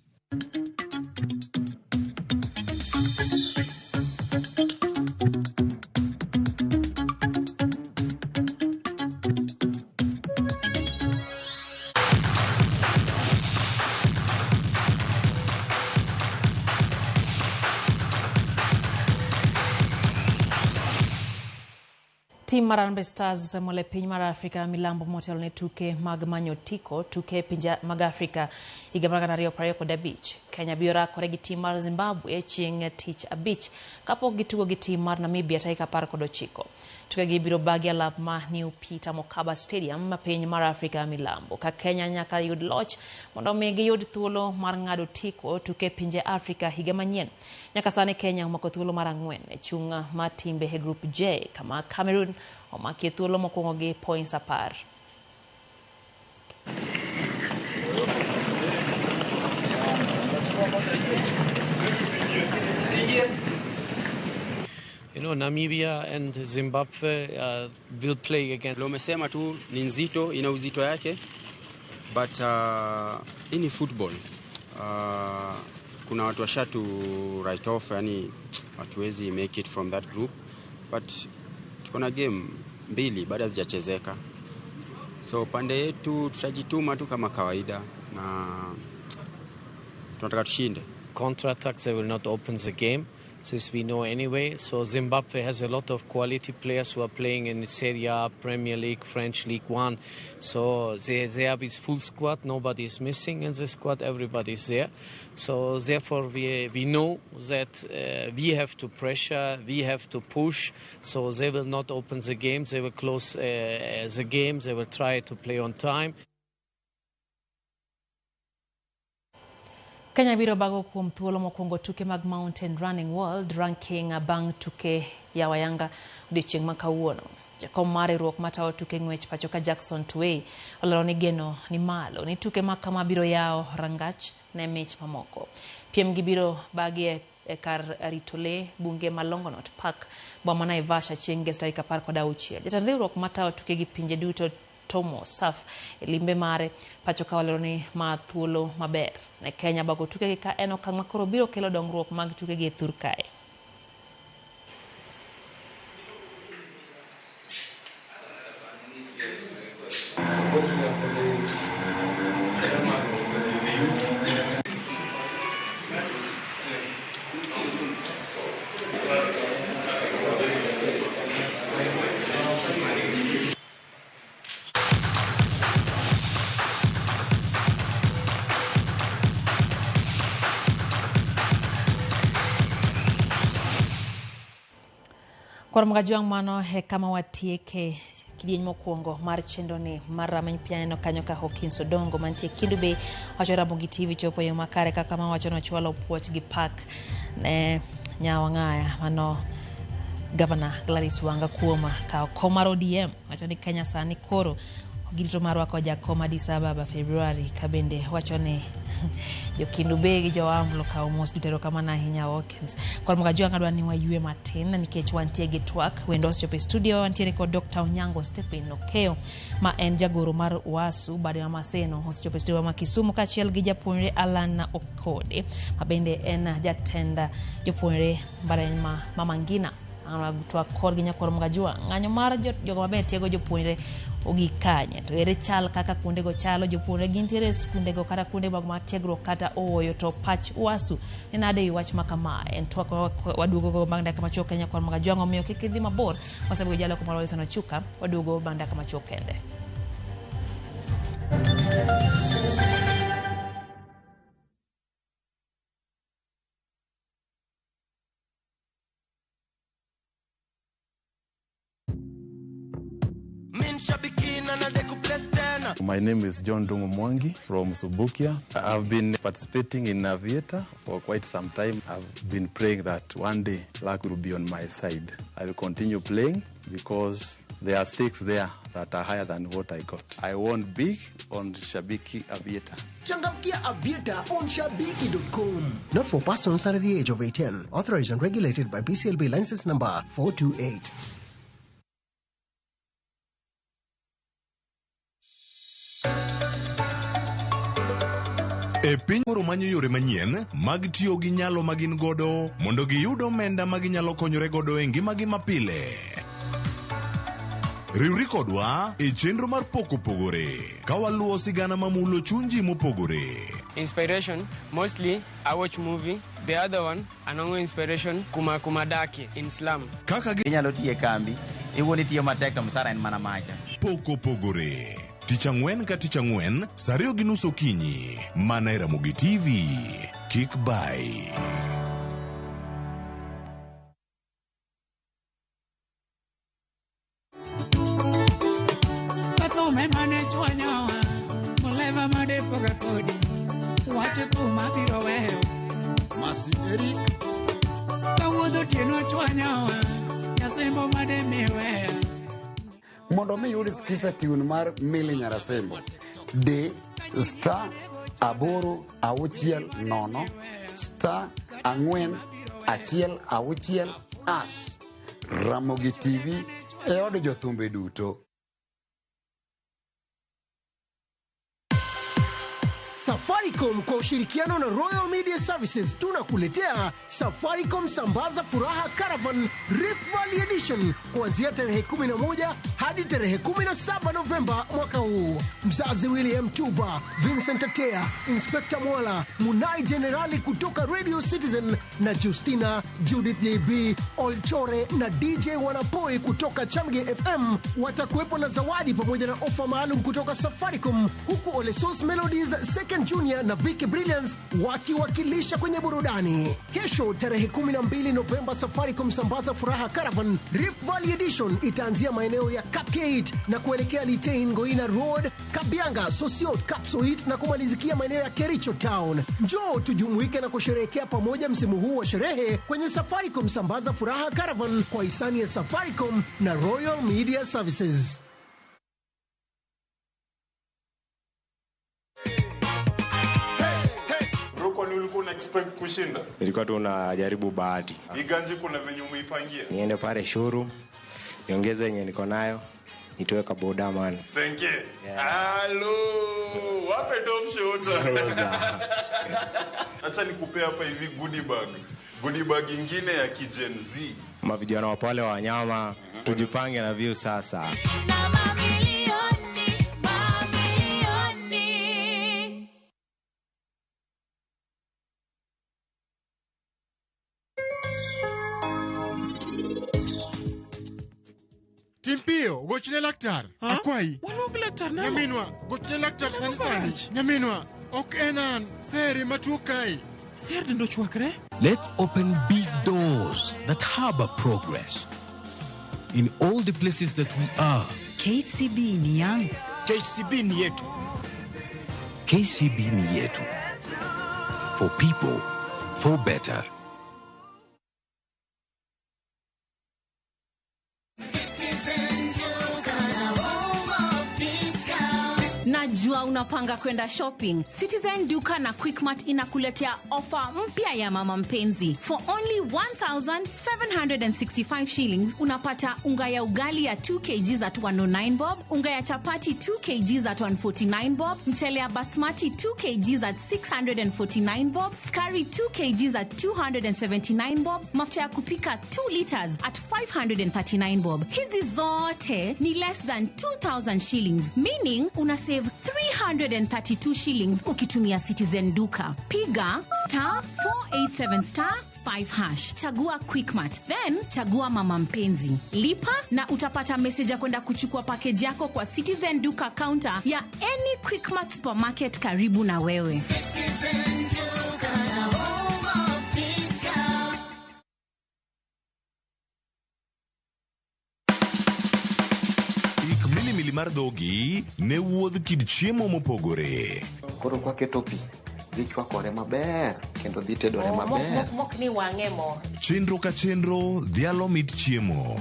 Tim mar Harambee Stars osemolo e piny mar Afrika milambo motelo ne tuke mag manyo otiko tuke pinje mag Afrika higa mar 2025. Kenya biro rakore gi tim mar Zimbabwe chieng' tich abich kapok gitugo gi tim mar Namibia tarik 19. Tukegi biro bagi alap ma New Peter Mokaba Stadium piny mar Afrika milambo ka Kenya nyaka yud loch mondo mi giyud thuolo mar ng'ado otiko tuke pinje Afrika higa manyien. Nyaka sani Kenya omako thuolo mar 4 e chung' mar timbe e Group J kama Cameroon omakie thuolo mokwongo gi points 10. You know, Namibia and Zimbabwe will play again. Umesema tu ni nzito, ina uzito yake, but hii ni football. Kuna watu washatu write off, yani hatuwezi make it from that group, but tuko na game 2 bado hazijachezeka. So pande yetu tutajituma tu kama kawaida na tunataka tushinde. Counter attacks, they will not open the game. Since we know anyway, so Zimbabwe has a lot of quality players who are playing in Serie A, Premier League, French League One. So they have its full squad. Nobody is missing in the squad. Everybody is there. So therefore we know that we have to pressure, we have to push. So they will not open the game. They will close the game. They will try to play on time. Kenya biro bago kuom thuolo mokwongo tuke mag Mountain Running World Ranking bang' tuke ya Wayanga odiechieng' ma kawuono. Jakom mar riwruok matayo tuke ng'wech pacho ka Jackson Tuwei olero ni geno ni malo ni tuke ma kama biro yawo rangach ne mich mamoko. Piem gi biro bagi e kar rito lee bunge ma Longonot Park boma ma Naivasha chieng' ngeso tarik 16. Jatend riwruok matayo tuke gi pinje duto Tomo Saf e limbe mare pacho ka olero ni ma thuolo maber ne Kenya bago tukegi ka en okang' makoro biro kelo dongruok mag tukegi e thur kae. Koro Mgajwang' mano e kama watieke kidieny mokwongo mar chenro ni mar rameny piny aneno kanyo ka Hawkins Odongo mantie Kendu Bay wacho Ramogi TV chopo e yo makare kaka ma wacho nochwalo puoch gi pak ne Nyawang'aya mano Governor Gladys Wanga kuom kawo kom mar ODM wacho ni Kenya sani koro girito mar rwako jakom Addis Ababa February ka bende wacho ni jo Kendu Bay gi jo Wamblo kawo mos duto erokamano ahinya Hawkins. Koro Mgajwang' adwa ni waywe matin nikech wantie gi twak wendo osechopo e studio wantiere kod Dr. Onyango Stephen Okeyo ma en jagoro mar UASU bade ma Maseno osechopo e studio ma Kisumu kaachiel gi japuonjre Alan Okode ma bende en jatend jopuonjre mbalariany ma Mama Ngina. Twak korgi nyakwar Mgajwang' ng'anyo mar jogo maber tiego jopuonjre ogik kanye to ere chal kaka kuondego chalo jopuonjre gintiere e skundego kata kuonde mag tiegruok kata ooyo to pach UASU ni nade e wach ma kama en twak waduogo go bang' dakika machuok kende nyakwar Mgajwang' omiyo kik idhi mabor wasebedo jaloko mar Wilson Ochuka waduogo bang' dakika machuok kende. My name is John Dungu Mwangi from Subukia. I've been participating in Aviator for quite some time. I've been praying that one day luck will be on my side. I will continue playing because there are stakes there that are higher than what I got. I won big on Shabiki Aviator. Changamkia Aviator on Shabiki.com. Not for persons under the age of 18. Authorized and regulated by BCLB license number 428. E piny koro manyo yore manyien mag tiyo gi nyalo ma gin godo mondo giyud omenda ma ginyalo konyore godo e ngimagi mapile. Riwri kodwa e chenro mar pok opogore ka waluwo sigana mamulo chuny ji mopogore. Inspiration, mostly I watch movie. The other one, anongo inspiration kuma daki in slum. Kaka inyalo tiye kambi, Iwuon itiyo matek to msara en mana macha. Pok opogore. Tich ang'wen ka tich ang'wen, sa 2:30 okinyi, mana e Ramogi TV. Kik bai. Kathume mane chwanyowa, muleva madepoga kodi, wach thum abiro weyo. Masi Eric. Kawuodh otieno chwanyowa, nyasembo made miweya. Mondo mi yud Skiza tune mar Milly Nyarasembo, di star 8 6 0 star 4 1 6 hash. Ramogi TV e od jothumbe duto. Safaricom kwa ushirikiano na Royal Media Services tunakuletea Safaricom Sambaza Furaha Caravan Rift Valley Edition kuanzia tarehe 11 hadi tarehe 17 Novemba mwaka huu. Mzazi William Tuba, Vincent Atea, Inspector Mwala, Munai Generali kutoka Radio Citizen na Justina, Judith JB, Olchore na DJ Wanapoi kutoka Chamge FM watakuwepo na zawadi pamoja na ofa maalum kutoka Safaricom, huku Olesos Melodies, Second Junior na Vicky Brilliance wakiwakilisha kwenye burudani. Kesho tarehe 12 Novemba, Safaricom Sambaza Furaha Caravan Rift Valley Edition itaanzia maeneo ya Kapgate na kuelekea Litein Goina Road, Kabianga, Sosiot, Kapsoit na kumalizikia maeneo ya Kericho Town. Njoo tujumuike na kusherehekea pamoja msimu huu wa sherehe kwenye Safaricom Sambaza Furaha Caravan kwa hisani ya Safaricom na Royal Media Services. Ulikuwa una expect kushinda? Nilikuwa tu najaribu bahati. Iganji kuna venye umeipangia? Niende pale shuru, niongeze yenye niko nayo, nitoe ka boda man. Senke. Hello. Wape top shot. Acha nikupea hapa hivi goodie bag. Goodie bag ingine ya ki-Gen Z. Mavijana wa pale wa wanyama, tujipange na view sasa. Timpio, gochne laktar. Akwai. Waluong laktar nang'o? Nyaminwa, gochne laktar sani sani. Nyaminwa, ok en an. Seri matuo kae. Ser dendo chwakre? Let's open big doors that harbor progress in all the places that we are. KCB ni yangu. KCB ni yetu. KCB ni yetu. For people, for better. Najua unapanga kwenda shopping. Citizen Duka na Quickmart inakuletea ofa mpya ya mama mpenzi. For only 1,765 shillings unapata unga ya ugali ya 2 kg at 109 bob, unga ya chapati 2 kg at 149 bob, mchele ya basmati 2 kg at 649 bob, skari 2 kg at 279 bob, mafuta ya kupika 2 liters at 539 bob. Hizi zote ni less than 2,000 shillings, meaning una save 332 shillings ukitumia Citizen Duka. Piga star 487 star 5 hash. Chagua Quickmart, then chagua mama mpenzi. Lipa na utapata message ya kwenda kuchukua package yako kwa Citizen Duka counter ya any Quickmart supermarket karibu na wewe. Citizen Duka, the home of discount. Ik milimili mar dhogi ne wuodh kit chiemo mopogore. Koro kwaketo pi, dhi chwakore maber kendo dhi tedore maber. Mok ni wang'e mo. Chenro ka chenro dhialo mit chiemo.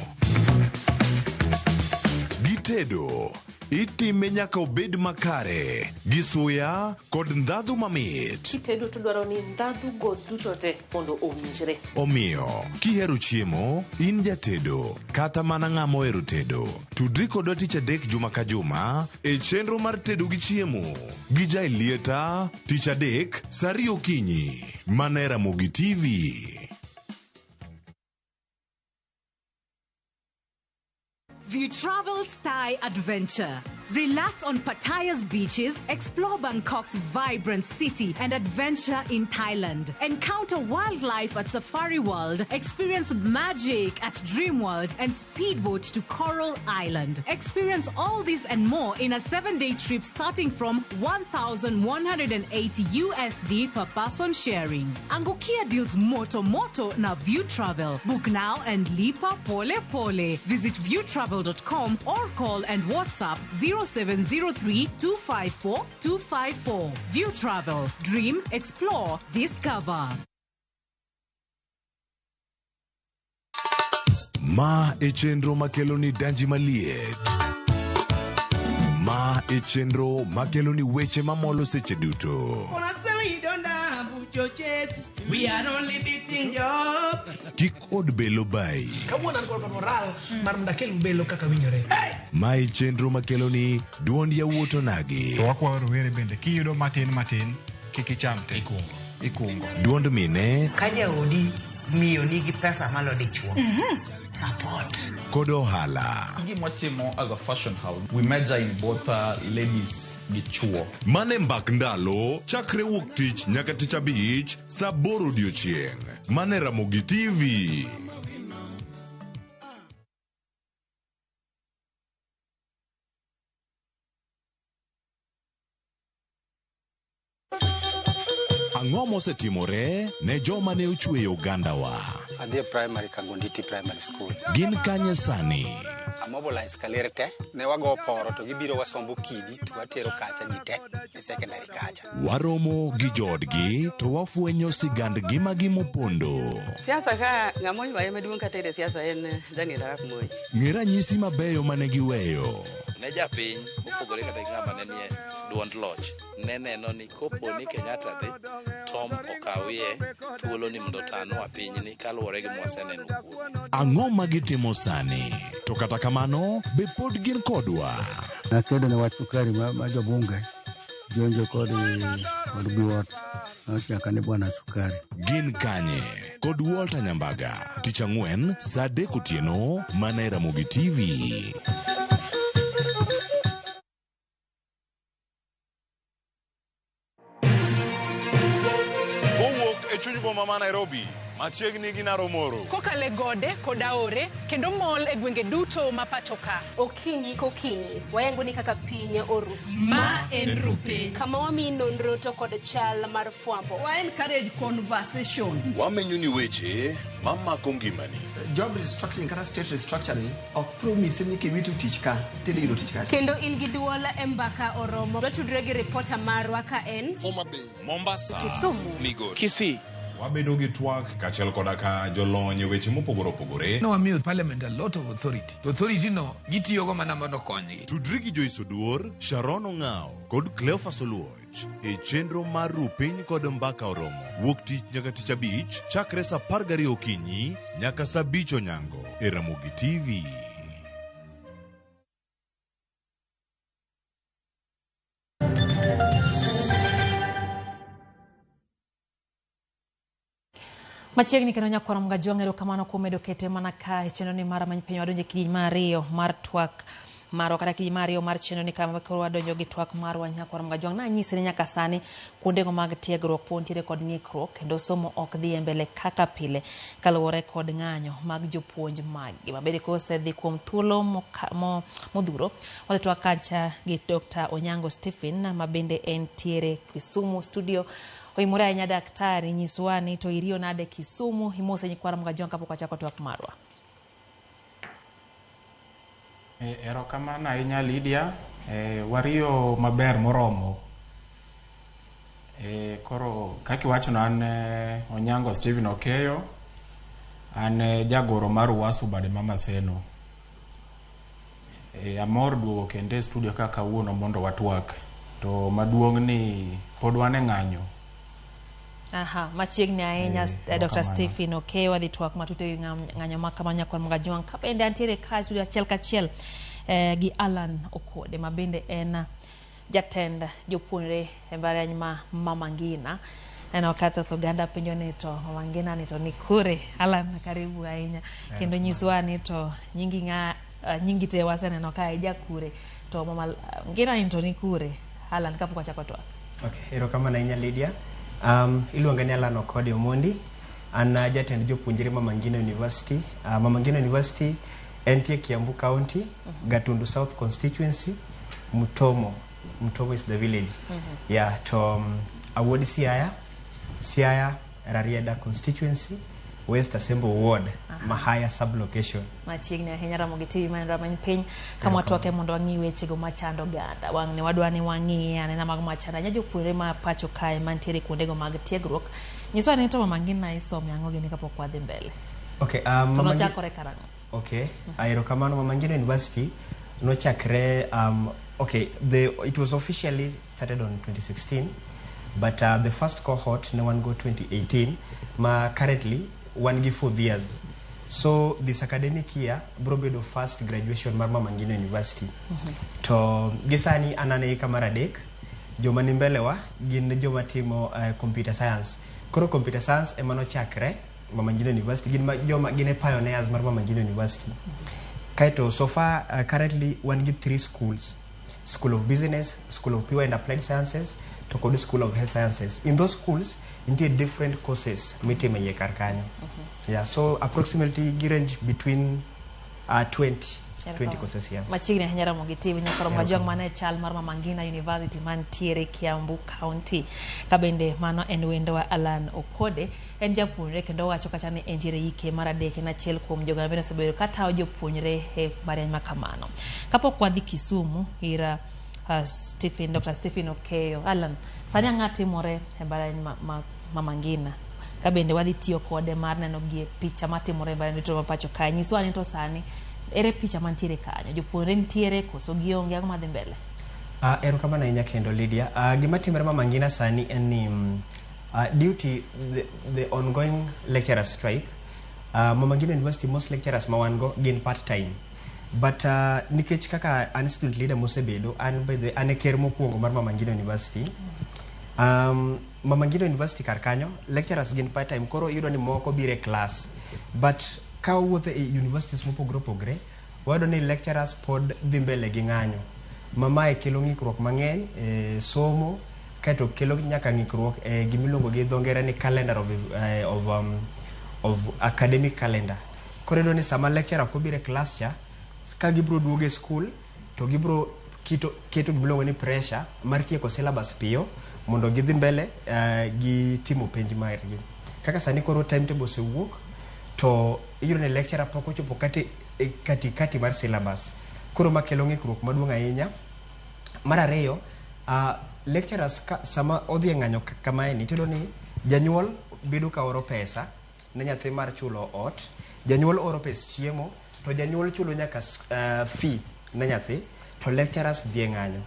Gitedo itime nyaka obed makare gi suya kod ndhadhu mamit. Kitedo to dwaro ni ndhadhu go duto te mondo owinjre. Omiyo, kihero chiemo, in jatedo, kata mana ng'ama ohero tedo, tudri kodwa tich adek juma ka juma e chenro mar tedo gi chiemo gi Jailieta tich adek sa 2 okinyi mana e Ramogi TV. View Travel's Thai Adventure. Relax on Pattaya's beaches, explore Bangkok's vibrant city, and adventure in Thailand. Encounter wildlife at Safari World, experience magic at Dreamworld, and speedboat to Coral Island. Experience all this and more in a 7-day trip starting from 1,180 USD per person sharing. Angukia deals moto moto na View Travel. Book now and lipa pole pole. Visit viewtravel.com or call and WhatsApp 0703 254 254. View Travel. Dream, explore, discover. Ma e chenro makelo ni danji maliet. Ma e chenro makelo ni weche mamolo seche duto. We are only beating job. Kik od belo bai. Kawuono an kod moral mar mondo akel belo kaka winjore. Ma e chenro makelo ni duond yawuot onagi. To wakwayo rowere bende kiyudo matin matin kik icham te. Ikungo. Duond mine. Ka jaodi miyo nigi pesa malo dichuo. Support. Kod ohala. Gima watimo as a fashion house, we major in both ladies gi chuo. Mane mbak ndalo chakre wuok tich nyaka tich abich saa aboro odiochieng'. Mane Ramogi TV. Ang'o mosetimore ne joma ne ochweyo ogandawa? Adhi e primary Kangonditi Primary School. Gin kanye sani? Amobilize kaler te, ne wago poro to gibiro wasombo kidi to watero kacha ji te e secondary kacha. Waromo gi joodgi to wafwenyo sigand ngimagi mopondo. Siasa ka ng'ama oywaye maduong' kata e siasa en Daniel Arap Moi. Ng'e ranyisi mabeyo mane giweyo. Ne japiny mopogore kata gi ng'ama ne nie duond loch ne neno ni kopo ni Kenyatta dhi Tom okawie thuolo ni mondo otanwa pinyni kaluwore gi mwaseneno kuome. Ang'o ma gitimo sani? To kata kamano, be pod gin kodwa? Nakedo ne wach sukari ma jobunge jonjo kod biwot nochaka ni bwana sukari. Gin kanye? Kod Walter Nyambaga, tich ang'wen saa adek otieno mana e Ramogi TV. Chuny boma ma Nairobi, machiegni gi Naromoro. Kokale gode kod aore kendo mol e gwenge duto ma pacho ka. Okinyi kokinyi, wayango ni kaka piny oru. Ma en Rupiny. Kama wamiyi nonro to kod chal mar fwambo. Wa encourage conversation. Wamenyo ni weche mamako ngimani. Job restructuring kata state restructuring ok promise ni kiwito tich ka tidhi yudo tich kacha. Kendo in gi duol e mbaka oromo. Watudre gi ripota marwa ka en Homa Bay, Mombasa, Kisumu, Migori, Kisii. Wabedo gi twak kaachiel koda ka jolony e weche mopogore opogore. No wamiyo parliament a lot of authority. To authority no gitiyogo mana mondo okonygi. Tudri gi Joyce Oduor, Sharon Ong'ao kod Cleophas Oluoch e chenro mar Rupiny kod Mbaka Oromo. Wuok tich nyaka tich abich chakre saa 12 okinyi nyaka saa 5 onyango e Ramogi TV. Machiegni kendo nyakwar Mgajwang' erokamano kuom medo kete mana ka e chenro ni mar Many Piny wadonjo e kidieny mar ariyo mar twak marwa kata kidieny mar ariyo mar chenro ni kama koro wadonjo gi twak marwa nyakwar Mgajwang'. Nanyisi ni nyaka sani kuondego mag tiegruok pod nitiere kod ng'ikruok kendo somo ok dhi e mbele kaka pile kaluwore kod ng'anyo mag jopuonj maggi mabende kosedhi kuom thuolo modhuro. Wadhi twak kacha gi Dr. Onyango Stephen mabende entiere Kisumu studio. Oimore ahinya daktari, nyiswa ni to iriyo nade Kisumu, imose nyikwar Mgajwang' kapok wachako twak marwa. Erokamano ahinya Lydia. Wariyo maber moromo. Koro kaka iwachono an Onyango Stephen Okeyo, an jagoro mar UASU bade ma Maseno. Amor duogo kendo e studio ka kawuono mondo watwak. To maduong' ni pod wan e ng'anyo. Aha, machiegni ahinya Dr. Stephen Okeyo wadhi twak matut ewi ng'anyo ma kama nyakwar Mgajwang'. Ka bende antiere ka studio achiel kachiel gi Alan Okode ma bende en jatend jopuonjre e mbalariany ma Mama Ngina. Neno ka thoth oganda penjo ni to Mama Ngina ni to ni kure? Alan, karibu ahinya. Kendo nyiswa ni to nyingi ng'a nyingi te waseneno ka ija kure. To Mutomo. Ngina in to ni kure Alan kapok wachako twak? Okay, erokamano ahinya Lydia. Iluonga ni Alan Okode Omondi. An jatend jopuonjre Mama Ngina University. Mama Ngina University entie Kiambu County, Gatundu South Constituency, Mutomo. Mutomo is the village. Yeah, to awuod Siaya, Siaya Rarieda Constituency, West Asembo Ward, Mahaya sub-location. Machiegni ahinya Ramogi TV man rameny piny kama watwake mondo wang'i wechego machando oganda. Wang'ni wadwa ni wang'i anena mag machando ahinya jopuonjre ma pacho kae mantiere kuondego mag tiegruok. Nyiswa ni to Mama Ngina isome ang'o gini kapok wadhi mbele? Okay, To nochakore karang'o? Okay, erokamano. Mama Ngina University nochakre, okay, it was officially started on 2016, but the first cohort ne wan go 2018, ma currently wan gi fourth years. So this academic year bro bedo first graduation mar Mama Ngina University. To gi sani an e hika mar adek, joma ni mbele wa gin joma timo computer science. Koro computer science ema nochakre Mama Ngina University, gin joma gin e pioneers mar Mama Ngina University. Kaeto so far currently wan gi three schools: School of Business, School of Pure and Applied Sciences, to kod School of Health Sciences. In those schools nitie different courses mitimo e iye kar kanyo. Yeah, so approximately gi range between 20 courses, yeah. Machiegni ahinya Ramogi TV nyakoro majwang' mana e chal mar Mama Ngina University mantiere Kiambu County. Ka bende mano en wendwa Alan Okode, en japuonjre kendo owacho kacha ni entiere hike mar adek, en achiel kuom jogo mabende osebedo katayo jopuonjre e mbalariany ma kamano. Kapok wadhi Kisumu ir Stephen, Dr. Stephen Okeyo. Alan, sani ang'o timore e mbalariany ma Mama Ngina? Ka bende wadhi tiyo kode mar neno gie picha matimore e mbalariany duto ma pacho kae. Nyiswa ni to sani ere picha mantiere kanyo? Jopuonjre nitiere koso gionge? Ang'o madhi mbele? Erokamano ahinya kendo Lydia. Gima timore Mama Ngina sani en ni due to the ongoing lecturer strike, Mama Ngina University most lecturers ma wan go gin part time. But nikech kaka an student leader mosebedo, an by the an e ker mokwongo mar Mama Ngina University. Mama Ngina University kar kanyo, lecturers gin part time, koro iyudo ni moko biro e class. But ka wawuotho e universities mopogore opogore, wayudo ni lecturers pod dhi mbele gi ng'anyo. Ma mae kelo ng'ikruok mang'eny e somo, kaeto kelo nyaka ng'ikruok e gimiluongo gi dho ngere ni calendar of academic calendar. Koro iyudo ni sama lecturer ok obiro e class cha, ka gibiro duogo e school, to gibiro keto gimiluongo ni pressure mar tieko syllabus piyo mondo gidhi mbele gi timo penj margi. Kaka sani koro timetable osewuok, to iyudo ni lecturer pok ochopo kata e katikati mar syllabus. Koro ma kelo ng'ikruok maduong' ahinya. Mar ariyo, lecturers ka, sama odhi e ng'anyo kamae ni, tiyudo ni janyuol bedo ka oro pesa ne nyathi mar chulo ot, janyuol oro pes chiemo, to janyuol chulo nyaka fee ne nyathi, to lecturers dhi e ng'anyo.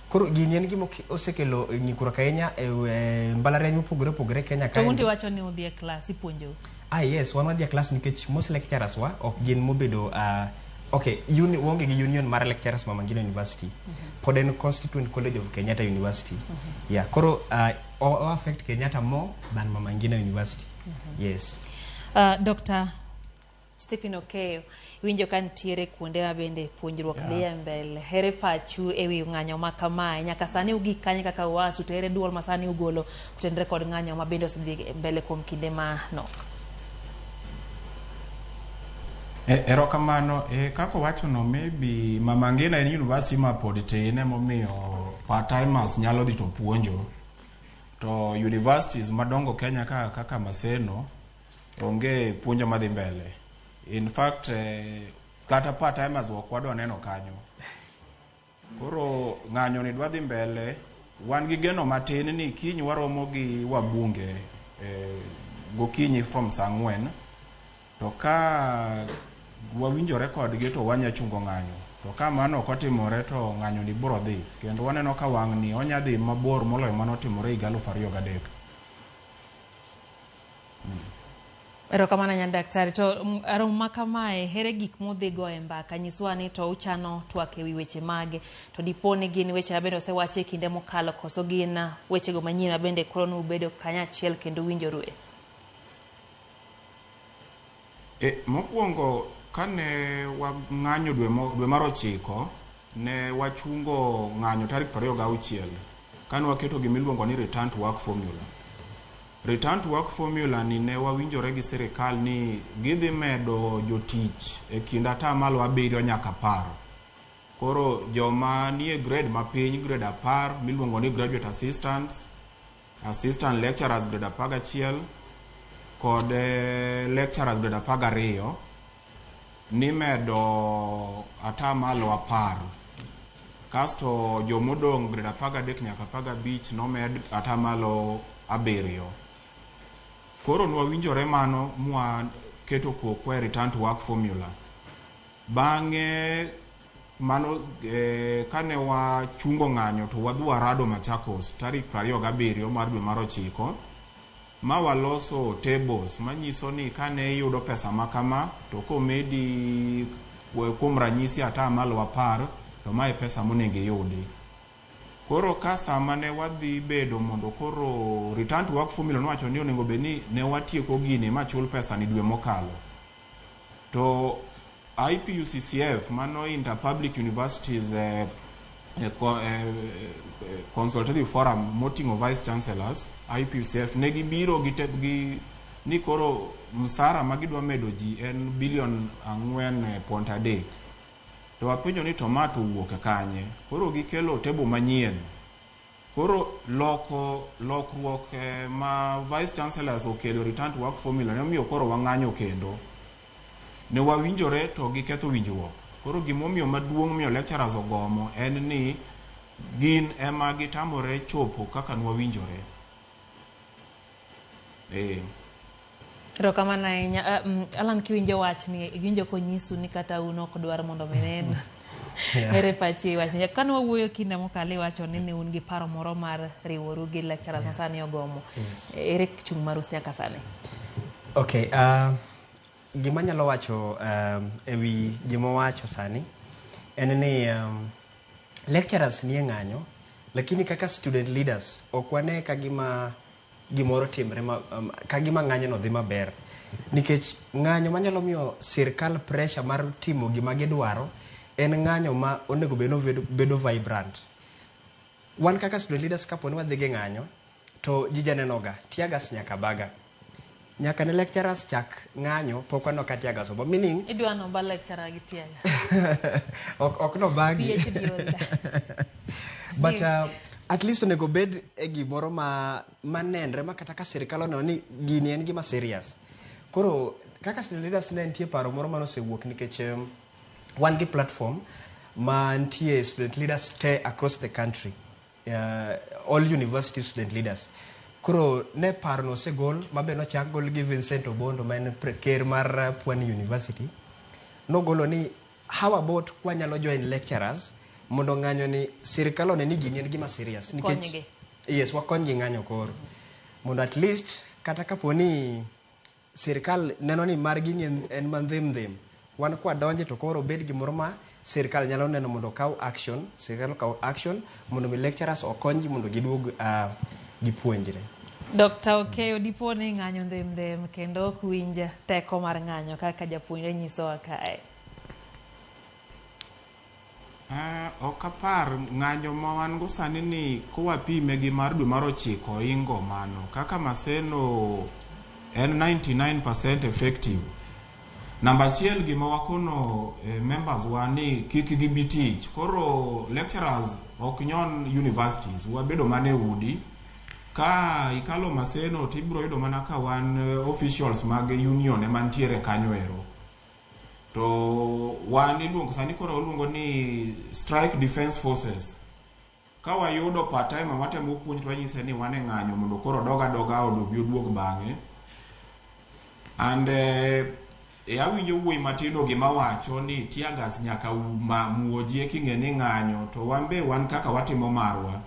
Koro gini en gima osekelo ng'ikruok ahinya e mbalariany mopogore opogore Kenya To unti kaendi. wacho ni udhi e class ipuonjou. Ah yes, wan wadhi e class nikech most lecturers wa ok gin mobedo okay, waonge gi union mar lecturers Mama Ngina University. Pod en Constituent College of Kenyatta University. Yeah, koro o affect Kenyatta more than Mama Ngina University. Yes. Dr. Stephen Okeyo, iwinjo ka nitiere kuonde ma bende puonjruok dhi e mbele. Ere pachu e wi ng'anyo ma kamae? Nyaka sani ugik kanye kaka UASU to ere duol ma sani ugolo kotenore kod ng'anyo ma bende osedhi mbele kuom kinde manok? Erokamano. Kaka owachono, maybe Mama Ngina en university ma pod tin, emomiyo part-timers nyalo dhi to puonjo. To universities madongo Kenya ka kaka Maseno onge puonjo madhi mbele. In fact, kata part-timers ok wadwa neno kanyo. Koro ng'anyo ni dwa dhi mbele, wan gi geno matin ni kiny waromo gi wabunge gokinyi from saa 4 to ka wawinjore kodgi to wanya chungo ng'anyo. To ka mano ok otimore to ng'anyo ni biro dhi. Kendo waneno ka wang' ni onya dhi mabor moloyo manotimore higa 2003. Erokamano nya daktari. To romo ma kamae, ere gik mudhi go e mbaka? Nyiswa ni to uchano twak ewi weche mage? To dipo ni gin weche mabende osewachi e kinde mokalo koso gin wechego manyien mabende koro nubedo kanyachiel kendo winjorue? Mokwongo kane wang'anyo dwe mar 9 ne wachungo ng'anyo tarik 26 kane waketo gimiluongo ni return to work formula. Return to work formula ni ne wawinjore gi sirikal ni gidhi medo jotich e kind 7% nyaka 10. Koro joma nie grade mapiny, grade 10 miluongo ni graduate assistants, assistant lecturers grade 11 kod lecturers grade 12 nimedo 10%. Kasto jomodong' grade 13 nyaka 15 nomed 7%. Koro nwawinjore mano mwa keto kokwa e return to work formula. Bang'e mano kane wachungo ng'anyo to wadhi warado Machakos tarik 27 mar dwe mar 9 ma waloso tables manyiso ni kane iyudo pesa ma kama to komedi kuom ranyisi 10% to mae pesa monego iyudi. Koro ka sama ne wadhi bedo mondo koro return to work formula nowacho ni onego bed ni ne watieko gini machul pesa ni dwe mokalo. To IPUCCF, mano Inter-Public Universities Consultative Forum moting'o Vice Chancellors, IPUCF, ne gibiro gi ni koro msara ma gidwa medo ji en bilion 4.3. To wapenjo ni to ma to owuok kanye? Koro gikelo table manyien. Koro lokruok ma Vice Chancellors okelo return to work formula ne omiyo koro wang'anyo kendo. Ne wawinjore to giketho winjruok. Koro gimomiyo maduong' miyo lecturers ogomo en ni gin ema gitamore chopo kaka nwawinjore. Erokamano ahinya. Alan, kiwinjo wachni, iwinjo konyisu ni kata un ok dwar mondo mi nenu. Ere pachi wachni? Kane wawuoyo kinde mokalo iwacho ni ne un gi paro moro mar riworu gi lecturers ma sani ogomo. Ere chung' maru nyaka sani? Okay, gima anyalo wacho ewi gima owacho sani en ni lecturers nie ng'anyo, lakini kaka student leaders ok wane ka gima gimoro timre ka gima ng'anyo no dhi maber, nikech ng'anyo manyalo miyo sirkal pressure mar timo gima gidwaro en ng'anyo ma onego bed ni bedo vibrant. Wan kaka student leaders, kapo ni wadhi gi ng'anyo to ji janenoga tear gas nyaka baga. Nyaka ne lecturers chak ng'anyo pok waneno ka tear gas obo, meaning Idwa no ba lecturer gi tear ok no bagi. PhD holder. But at least onego bed e gimoro ma manenre ma kata ka sirikal oneno ni gini en gima serious. Koro kaka student leaders ne nitie paro moro manosewuok nikech wan gi platform ma nitie student leaders te across the country, all university student leaders. Koro ne paro no osegol mabe nochak gol gi Vincent Obondo ma en ker mar Pwani University. Nogolo ni how about kwanyalo join lecturers mondo ng'anyo ni sirikal one ni gini en gima serious. Konygi. Yes, wakonygi ng'anyo koro. Mondo at least kata kapo ni sirikal neno ni margi ni en mandhim ndhim, wan kwadonje to koro bed gimoro ma sirikal nyalo neno mondo okaw action, sirikal okaw action mondo mi lecturers okonygi mondo giduog gipuonjre. Dr. Okeyo, dipo ni ng'anyo ndhem ndhem kendo ok winj teko mar ng'anyo kaka japuonjre nyisowa kae. Ok apar ng'anyo ma wan go sani ni kowapime gi mar dwe mar 9 ingo mano. Kaka Maseno en 99% effective. Namba achiel, gima wakono members wa ni kik gibi tich. Koro lecturers ok nyon universities, wabedo mana e udi. Ka ikalo Maseno to ibiro yudo mana ka wan officials mag union ema nitiere kanyo ero. To wan iluongo sani koro iluongo ni strike defense forces. Ka wayudo part time watemo puonj to wanyise ni wan e ng'anyo mondo koro dog adoga od obi oduog bang'e. And awinjo wuoyi matino gima wacho ni tear gas nyaka muoji king'e ni ng'anyo, to wan be wan kaka watimo marwa.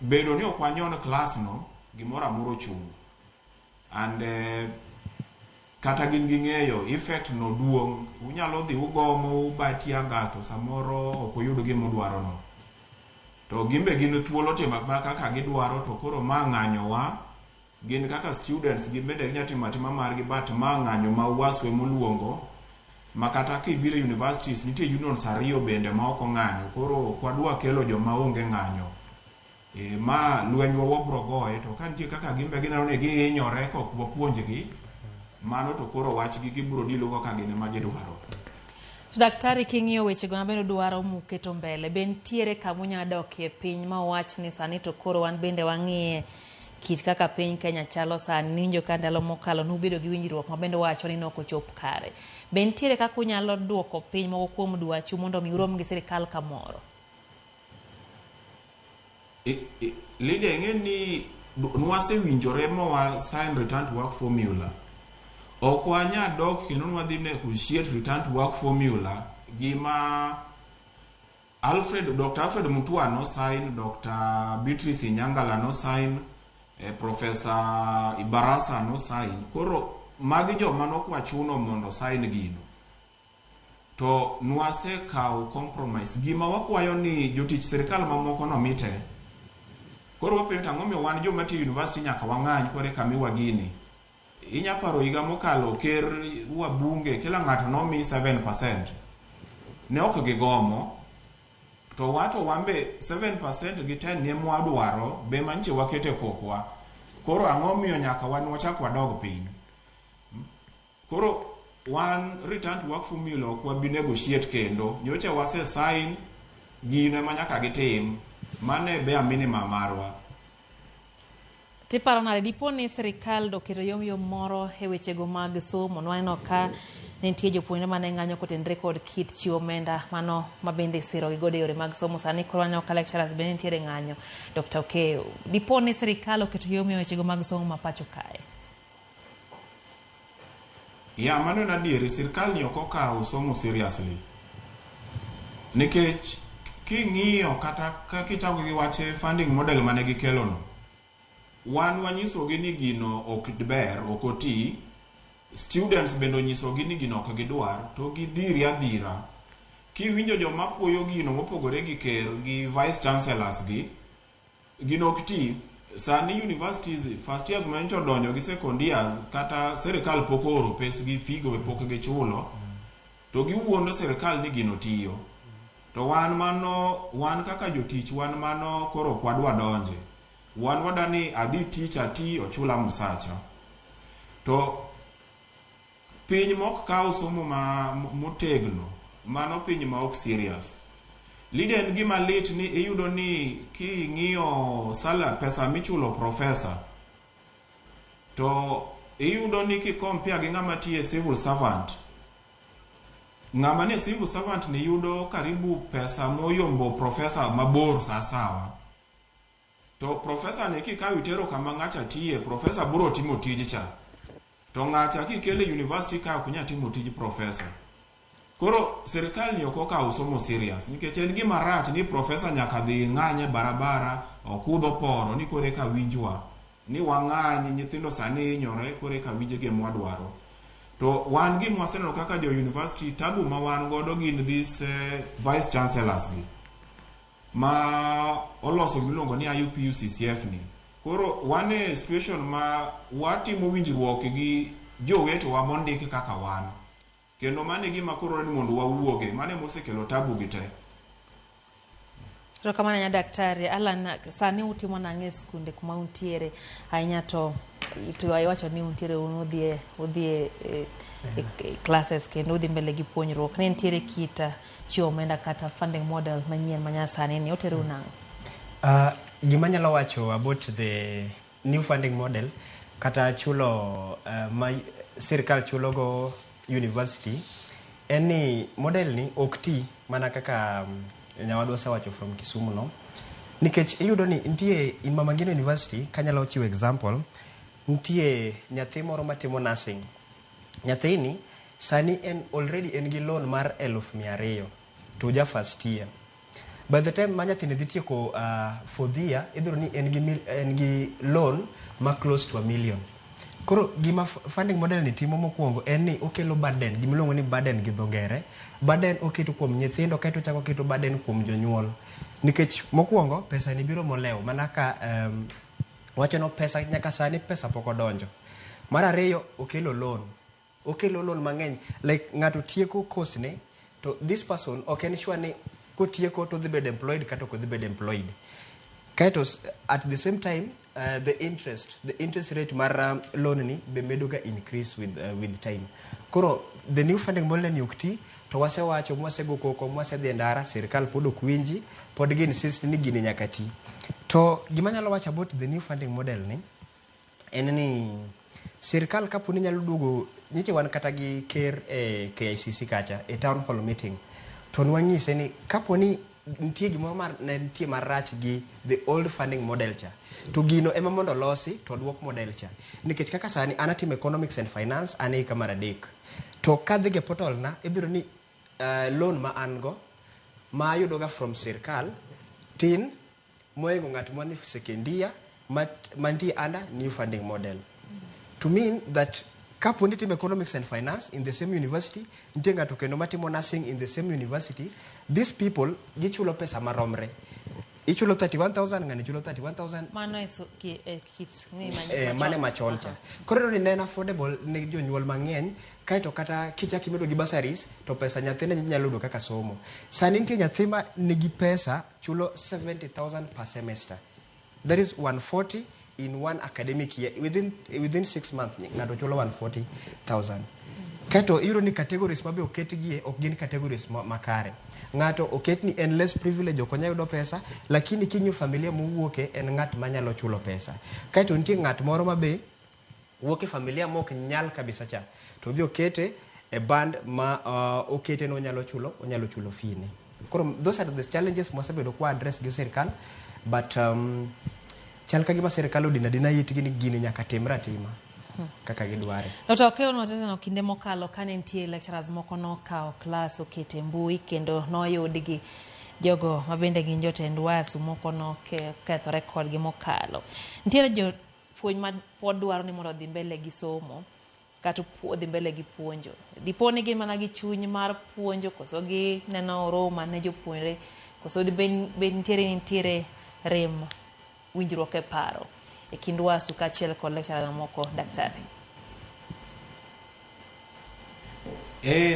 Bedo ni ok wanyon klas no, gimoro amora ochung'. And kata gin ging'eyo effect no duong', unyalo dhi ugomo uba tear gas to samoro ok uyud gima udwaro no. To gin be gin thuolo timo mana kaka gidwaro, to koro ma ng'anyowa, gin kaka students gin bende ginyalo timo atima margi, but ma ng'anyo ma UASU emoluongo. Ma kata kibiro e universities nitie unions ariyo bende ma ok ong'anyo. Koro ok wadwa kelo joma onge ng'anyo. E, ma lwenywa wabro goye to ka nitie kaka gimbe gineno ni gihinyore ka ok wapuonjgi, mano to koro wachgi gibro deal go kaka gin ema gidwaro. To daktari king'iyo wechego mabende udwaro muketo mbele, be nitiere kama unyalo dokie piny ma uwach ni sani to koro wan bende wang'iye kit kaka piny Kenya chalo sani, niwinjo ka ndalo mokalo nubedo gi winjruok ma bende uwacho ni nok ochop kare. Be nitiere kaka unyalo duoko piny moko kuom dwachu mondo mi urom gi sirikal kamoro? Lydia, ing'e ni nwasewinjore ma wa sign return to work formula. Ok wanya dok kendo nwadhi negotiate return to work formula gima Alfred, Dr. Alfred Mutua no sign, Dr. Beatrice Inyangala no sign, Professor Ibarasa no sign. Koro magi joma nokwachuno mondo sign gino. To nwasekawo compromise. Gima wakwayo ni jotich sirikal mamoko nomi te. Koro wapenjo to ang'o miyo wan joma tiyo university nyaka wang'any kore kamiwa gini. Inya paro higa mokalo ker wabunge kila ng'ato nomi 7%. Ne ok gigomo. To wato wambe 7% gi 10 ne mwadwaro be manche wakete kokwa. Koro ang'o miyo nyaka wan wachak wadog piny. Koro wan return to work formula ok wabi negotiate kendo. Nyocha wase sign gino ema nyaka gitim. Mano e bare minimum marwa. Tiparo nade dipo ni sirikal oketo yom yom moro e wechego mag somo? Nwaneno ka ne nitie jopuonjre mane ng'anyo kotenore kod kit chiwo omenda mano mabende isiro gi godo e yore mag somo. Sani koro waneno ka lecturers bende nitiere ng'anyo. Dr. Okeyo, dipo ni sirikal oketo yom e wechego mag somo ma pacho kae? Ya, mano en adieri, sirkal ni ok okawo somo seriously. Nikech king'iyo kata ka kichako gi wach funding model mane gikelo no, wan wanyisogi ni gino ok ber, ok oti. Students bende onyisogi ni gino ok gidwar, to gidhiri adhira. Kiwinjo joma puoyo gino mopogore gi ker gi vice chancellors gi, gino ok ti. Sani universities first years manyocha odonjo gi second years kata sirikal pok ooro pesgi fee go be pok gichulo to giwuondo sirikal ni gino tiyo. To wan mano wan kaka jotich wan mano koro ok wadwa donje. Wan wada ni adhi tich ati ochula msacha. To piny mok kawo somo ma motegno mano piny ma ok serious. Lydia en gima lit ni iyudo ni king'iyo sala pesa michulo professor to iyudo ni ki compare gi ng'ama tiyo e civil servant ng'ama nie civil servant ni yudo karibu pesa moyombo professor mabor sawasawa. To professor ni kikawo itero kama ng'acha tiye, professor biro timo tij cha. To ng'acha kikele university ka ok nyal timo tij professor. Koro sirikal ni ok okawo somo serious nikech en gima rach ni professor nyaka dhi ng'any e barabara okudho poro ni koro eka winjwa ni wang'any nyithindo sani hinyore koro eka winj gima wadwaro. To wan gima waseneno kaka jo university tabu ma wan godo gin this vice chancellors gi ma oloso gimiluongo ni IUPUCCF ni. Koro wan e situation ma watimo winjruok gi jowetewa mondiki kaka wan. Kendo mano e gima koro ni mondo wawuoge, mano ema osekelo tabu gi te. Erokamano ahinya daktari. Alan, sani utimo nang'o e skunde kuma untiere ahinya to iwacho ni untiere un udhi udhi e classes kendo udhi mbele gi puonjruok. Ne nitiere kit chiwo omenda kata funding model manyien manyasani ni oterou nang'o? Gima anyalo wacho about the new funding model kata chulo ma sirikal chulo go university en ni model ni ok ti mana kaka nyawadwa osewacho from Kisumu no nikech iyudo ni nitie in Mama Ngina University kanyalo chiwo example nitie nyathi moro matimo nursing nyathini sani en already en gi loan mar 200,000 to ja first year by the time ma nyathini dhi tieko fourth year idhi yudo ni en gi loan ma close to 1 million. Koro gima funding model ni timo mokwongo en ni okelo burden gimiluongo ni burden gi dho ngere burden oketo kuom nyithindo kaeto ochako oketo burden kuom jonyuol nikech mokwongo pesa ni biro molewo mana ka wacho no pesa nyaka sani pesa pok odonjo mar ariyo okelo loan. Okelo loan mang'eny. Like ng'ato tieko course ne to this person ok en sure ni kotieko to odhi bedo employed kata ok odhi bedo employed. Kaeto at the same time the interest rate mar loan ni be medo ga increase with time. Koro the new funding model ni ok ti to wasewacho mwasego koko mwasedhi e ndara sirikal pod ok winji pod gi insist ni gini nyaka ti. To gima anyalo wacho about the new funding model ni en ni sirikal kapo ni nyalo duogo nyiche wan kata gi ker e KICC kacha e town hall meeting to nwanyise ni kapo ni nitie gimoro mar ne nitie marach gi the old funding model cha to gino ema mondo olosi to duok model cha nikech kaka sani an atimo economics and finance an e higa mar 3 to kadhi e portal na idhi yudo ni loan ma an go ma ayudo ga from sirkal tin mohingo ng'at mani second year mantie under new funding model, to mean that kapo ni itimo economics and finance in the same university, nitie ng'ato kendo matimo nursing in the same university, these people gichulo pesa maromre, ichulo 31,000, ng'ani chulo 31,000. Mano e kit ni mane machon cha koro iyudo ni ne en affordable ne jonyuol mang'eny. Kaeto kata kichak imedo gi bursaries to pesa nyathine nyalo yudo kaka somo. Sani nitie nyathi ma nigi pesa chulo 70,000 per semester, that is 140 in one academic year. Within 6 months ng'ato chulo 140,000. Kaeto iyudo ni categories mabe oketgie ok gin categories makare. Ng'ato oket ni en less privilege, ok onyal yudo pesa, lakini king'iyo familia mowuoke en ng'at manyalo chulo pesa. Kaeto nitie ng'at moro mabe wuok e familia mok nyal kabisa cha to odhi okete e band ma okete no onyalo chulo fee ne. Koro those are the challenges mwasebedo kwa address gi sirkal, but chal ka gima sirkal odino adina itgi ni gini nyaka timre atima kaka gidware. Dr. Okeyo nowacho kinde mokalo kane nitie lecturers moko nokawo klas okete mbui kendo noyudgi jogo mabende gin jotend UASU moko nokethore kodgi mokalo. Nitiere jopuonj ma pod dwaro ni mondo odhi mbele gi somo kata odhi mbele gi puonjo. Dipo ni gin mana gi chuny mar puonjo koso gineno oroma ne jopuonjre koso be nitiere rem winjruok e paro e kind UASU kaachiel kod lecturer mamoko, daktari?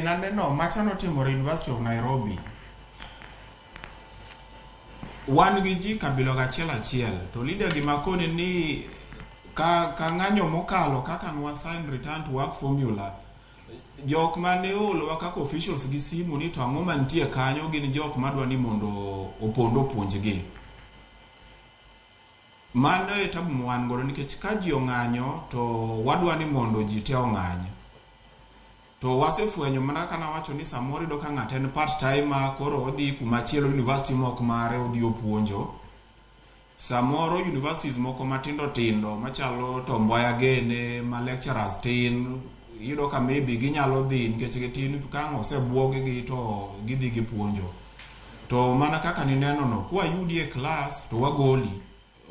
Naneno macha notimore University of Nairobi. Wan gi ji kabila achiel achiel to leader gima koni ni ka ng'anyo mokalo kaka nwa sign return to work formula, jok mane oolowa kaka officials gi simu ni to ang'o mantie kanyo gin jok madwa ni mondo opond opuonjgi. Mano e tabu ma wan godo nikech ka ji ong'anyo to wadwa ni mondo ji te ong'any. To wasefwenyo mana kaka nawacho ni samoro iyudo ka ng'ato en part timer koro odhi kumachielo, university mok mare, odhi opuonjo. Samoro universities moko matindo tindo machalo Tom Mboya gene ma lecturers tin, iyudo ka maybe ginyalo dhi nikech gitin ka ang' osebuog gi to gidhi gipuonjo. To mana kaka nineno no, kwayudi e class to wagoli.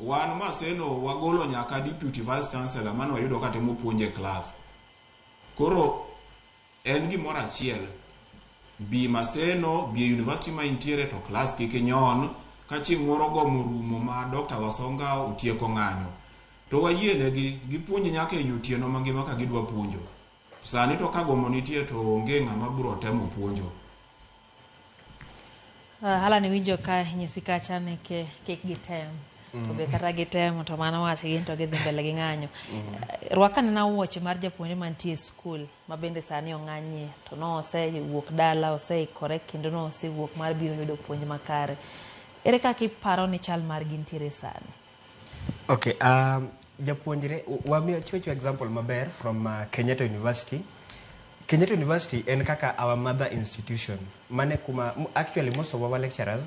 Wan Maseno wagolo nyaka deputy vice chancellor mane wayudo ka temo puonjo e class. Koro en gimoro achiel, bi Maseno, bi e university ma intiere to class kik inyon. Ka chieng' moro gomo orumo ma Dr. Wasonga otieko ng'anyo to wayienegi gipuonj nyaka ei otieno mangima ka gidwa puonjo. Sani to ka gomo nitie to onge ng'ama biro temo puonjo. Alan, iwinjo ka nyisi kacha ni kik gitem to be kata gitemo to mano wach gin to gidhi mbele gi ng'anyo. Rwak anena wuoche mar japuonjre mantie e skul ma bende sani ong'anyie to nosewuok dala oseikore kendo nosewuok mar biro yudo puonj makare. Ere kaka iparo ni chal margi nitiere sani? Okay, japuonjre wamiyo chiwo example maber from Kenyatta University. Kenyatta University en kaka our mother institution. Mane kuma actually most of our lecturers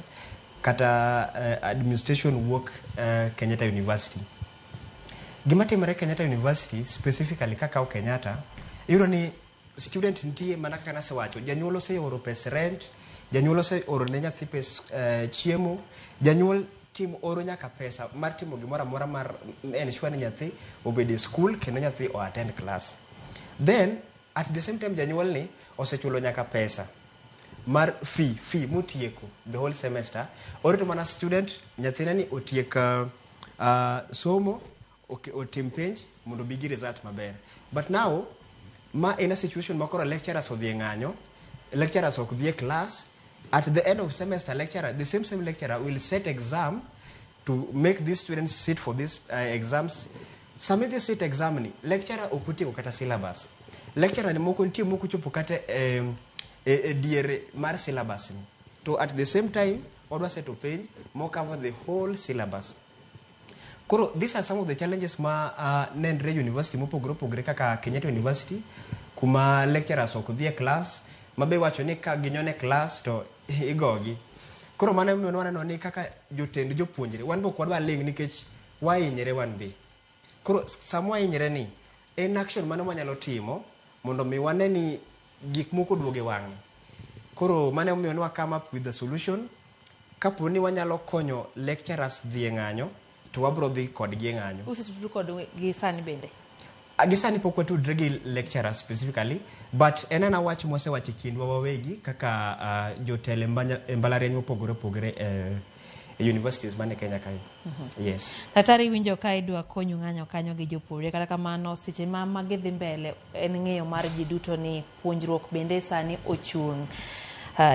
kata administration wuok Kenyatta University. Gima timore Kenyatta University specifically kakawo Kenyatta, iyudo ni student nitie mana kaka nasewacho, janyuol oseoro pes rent, janyuol oseoro ne nyathi pes chiemo, janyuol timo oro nyaka pesa mar timo gimoro amora mar ensure ni nyathi obedo e school kendo nyathi o attend class. Then at the same time janyuol ni osechulo nyaka pesa mar fee motieko the whole semester. Orito mana student nyathine ni otiek somo otim penj mondo obi gi result maber. But now Ma en a situation ma koro lecturers odhi e ng'anyo, lecturers ok dhi e class. At the end of semester, lecturer, the same same lecturer will set exam to make these students sit for these exams. Sama idhi sit exam ni, lecturer ok otieko kata syllabus. Lecturer ni moko nitie mok ochopo kata e diere mar syllabus ni. To at the same time, odwa seto penj mo cover the whole syllabus. Koro these are some of the challenges ma nenre university mopogore opogore kaka Kenyatta University, kuma lecturers ok dhi e class, ma be iwacho ni ka ginyone class to igogi. Koro mano emomiyo waneno ni kaka jotend jopuonjre, wan be ok wadwa ling nikech wahinyre wan be. Koro sama wahinyre ni, en action mane mwanyalo timo mondo mi wane ni gik moko oduogo e wang'e. Koro mano emomiyo ne wa come up with the solution. Kapo ni wanyalo konyo lecturers dhi e ng'anyo, to wabro dhi kodgi e ng'anyo. Usetudru kodgi sani bende? Gi sani pok watudre gi lecturers specifically, but en ana wach mwasewacho e kindwa wawegi kaka jotelo e mbalariany mopogore opogore e universities mane Kenya kae. Yes. Daktari, iwinjo ka idwa konyu ng'anyo kanyo gi jopuonjre, kata kamano seche ma magi dhi mbele en ng'eyo mar ji duto ni puonjruok bende sani ochung'.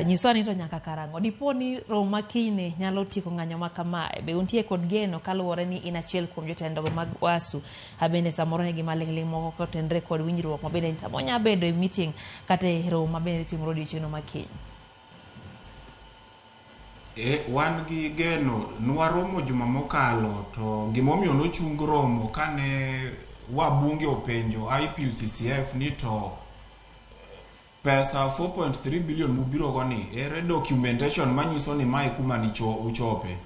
Nyiswa ni to nyaka karang'o dipo ni romo ma kinyni nyalo tieko ng'anyo ma kamae? Be untie kod geno kaluwore ni in achiel kuom jotelo mag UASU, bende samoro nigi maling'ling' moko kotenre kod winjruok ma bende samoro nyalo bedo e meeting kata e romo ma bende timore odiochieng'no ma kiny? Wan gi geno. Nwaromo juma mokalo, to gimomiyo nochung romo kane wabunge openjo IPUCCF ni to pesa 4.3 billion mubiro go ni ere documentation manyiso ni mae kuma nicho uchope.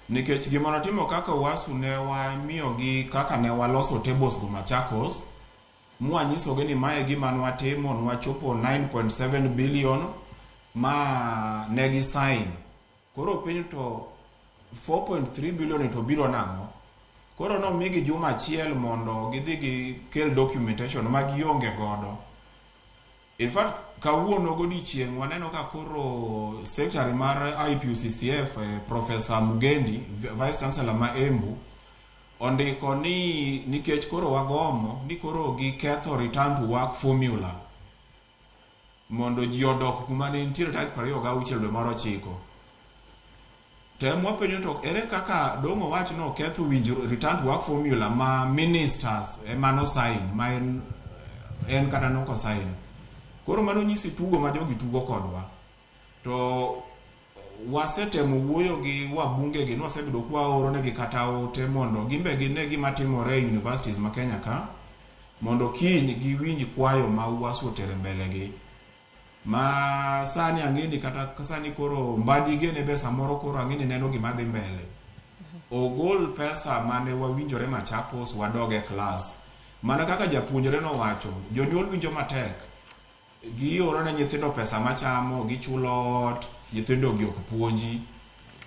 Nikech gima notimo kaka UASU ne wamiyogi kaka ne waloso tables go Machakos, mwanyisogi ni mae gima nwatimo, nwachopo 9.7 billion ma ne gi sign. Koro penjo to 4.3 billion to biro nang'o? Koro nomigi juma achiel mondo gidhi gikel documentation ma gionge godo. In fact, kawuono godiochieng' waneno ka koro secretary mar IPUCCF, Professor Mugendi, Vice Chancellor ma Embu, ondiko ni nikech koro wagomo ni koro giketho return to work formula mondo ji odok kuma ne nitiere tarik 26 dwe mar 9. Tem wapenjo to ere kaka dong' owach ni oketho winjruok return to work formula ma ministers ema no sign, ma en kata nok sign. Koro mano nyisi tugo ma jogi tugo kodwa. To wasetemo wuoyo gi wabunge gi, nwasebedo kwaoro negi kata ote mondo gimbe gine gima timore e universities ma Kenya ka, mondo kiny giwinj kwayo ma UASU otere mbele gi. Ma sani ang'e ni kata sani koro Mbadi gene be samoro koro ang'e ni neno gima dhi mbele. Ogol pesa mane wawinjore Machakos wadog e klas. Mana kaka japuonjre nowacho, jonyuol winjo matek. Gioro ne nyithindo pesa machamo, gichulo ot, nyithindo gi ok puonji.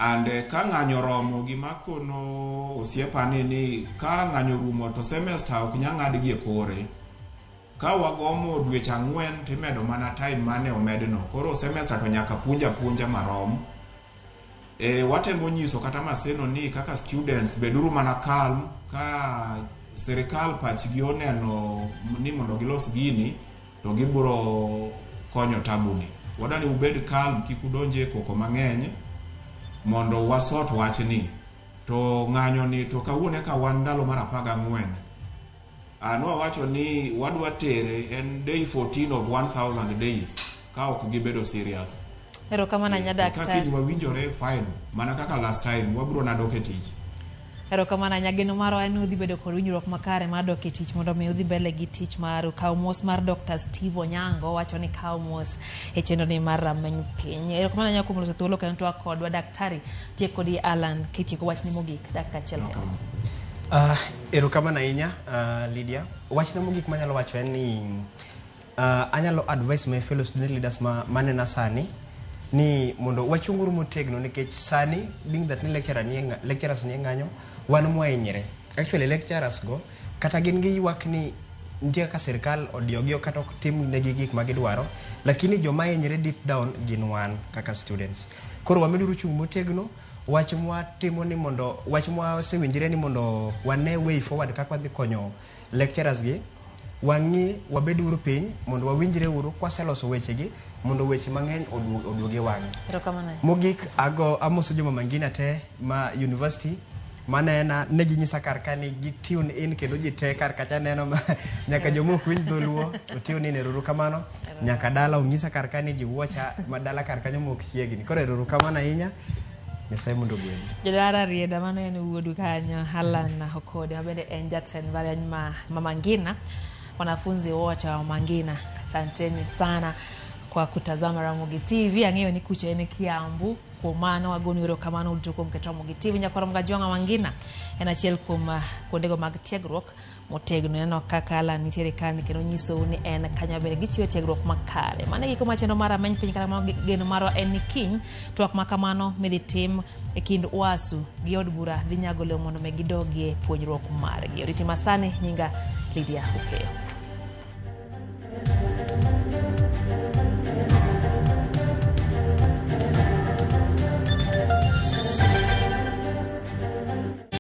And ka ng'anyo romo, gima kono osiepani ni ka ng'anyo rumo to semester ok nyal ng'ad gi e kore. Ka wagomo dweche 4 timedo mana time mane omedno. Koro semester to nyaka puonj apuonja marom. Watemo nyiso kata Maseno ni kaka students beduru mana calm ka sirikal pachgi oneno ni mondo gilos gini to gibiro konyo tabuni. Wadwa ni ubed calm, kik udonje e koko mang'eny mondo wasort wachni. To ng'anyo ni to kawuono eka wan ndalo mar 14. Nwawacho ni wadwa tere en day 14 of 1000 days ka ok gibedo serious. Erokamano ahinya Ka daktari. kiny wawinjore fine, mana kaka last time wabiro nadok e tich. Erokamano ahinya. Geno marwa en ni udhi bedo kod winjruok makare mar dok e tich mondo mi udhi mbele gi tich maru. Kaw mos mar Dr. Steve Onyango wacho ni kaw mos e chenro ni mar rameny piny. Erokamano ahinya kuom loso thuolo kendo twak kodwa daktari. Tiek kodi Alan kitieko wachni mogik dakika achiel kende. Erokamano ahinya Lydia. Wachna mogik manyalo wacho en ni anyalo advise my fellow student leaders ma manena sani ni mondo wachunguru motegno nikech sani being that ni lecturer nie lecturers nie ng'anyo wan mwahinyre. Actually lecturers go kata gin giywak ni nitie kaka sirikal odiyogi kata ok tim negi gik ma gidwaro, lakini joma hinyre deep down gin wan kaka students. Koro wameduru chung' motegno. Wach mwatimo ni mondo wach mwasewinjre ni mondo wane way forward kaka wadhi konyo lecturers gi. Wang'i wabed uru piny mondo wawinjre uru kwaseloso wechegi mondo weche mang'eny oduog e wang'e. Erokamano. Mogik ago amoso jo Mama Ngina te ma university manena ne ginyisa kar ka ni gi tune in kendo ji te kar kacha neno ma nyaka joma ok winj dholuo o tune in eruru kamano nyaka dala onyisa kar ka ni ji wuocha ma dala kar kanyo mok chiegni koro eruru kamano ahinya Nyasaye mondo ogwedhi. Jodara Rieda mano en wuodu kanyo Alan Okode ma bende en jatend mbalariany ma Mama Ngina. Wanafunzi wote wa Mama Ngina, asanteni sana kwa kutazama Ramogi TV. Ang'eyo ni kucha en Kiambu, kuom mano wagonu erokamano duto kuom keto Ramogi TV. Nyakwar Mgajwang'a Mangina en achiel kuom kuondego mag tiegruok motegno. Ineno kaka Alan nitiere kani kendo nyisou ni en kanyo bende gichiwo tiegruok makare. Mano e giko mar chenro mar Rameny Piny kata kamano geno marwa en ni kiny twak ma kamano midhi tim e kind UASU gi od bura dhi nyago olemo mondo mi gidogie puonjruok margi. Oriti masani nyinga Lydia Okeyo.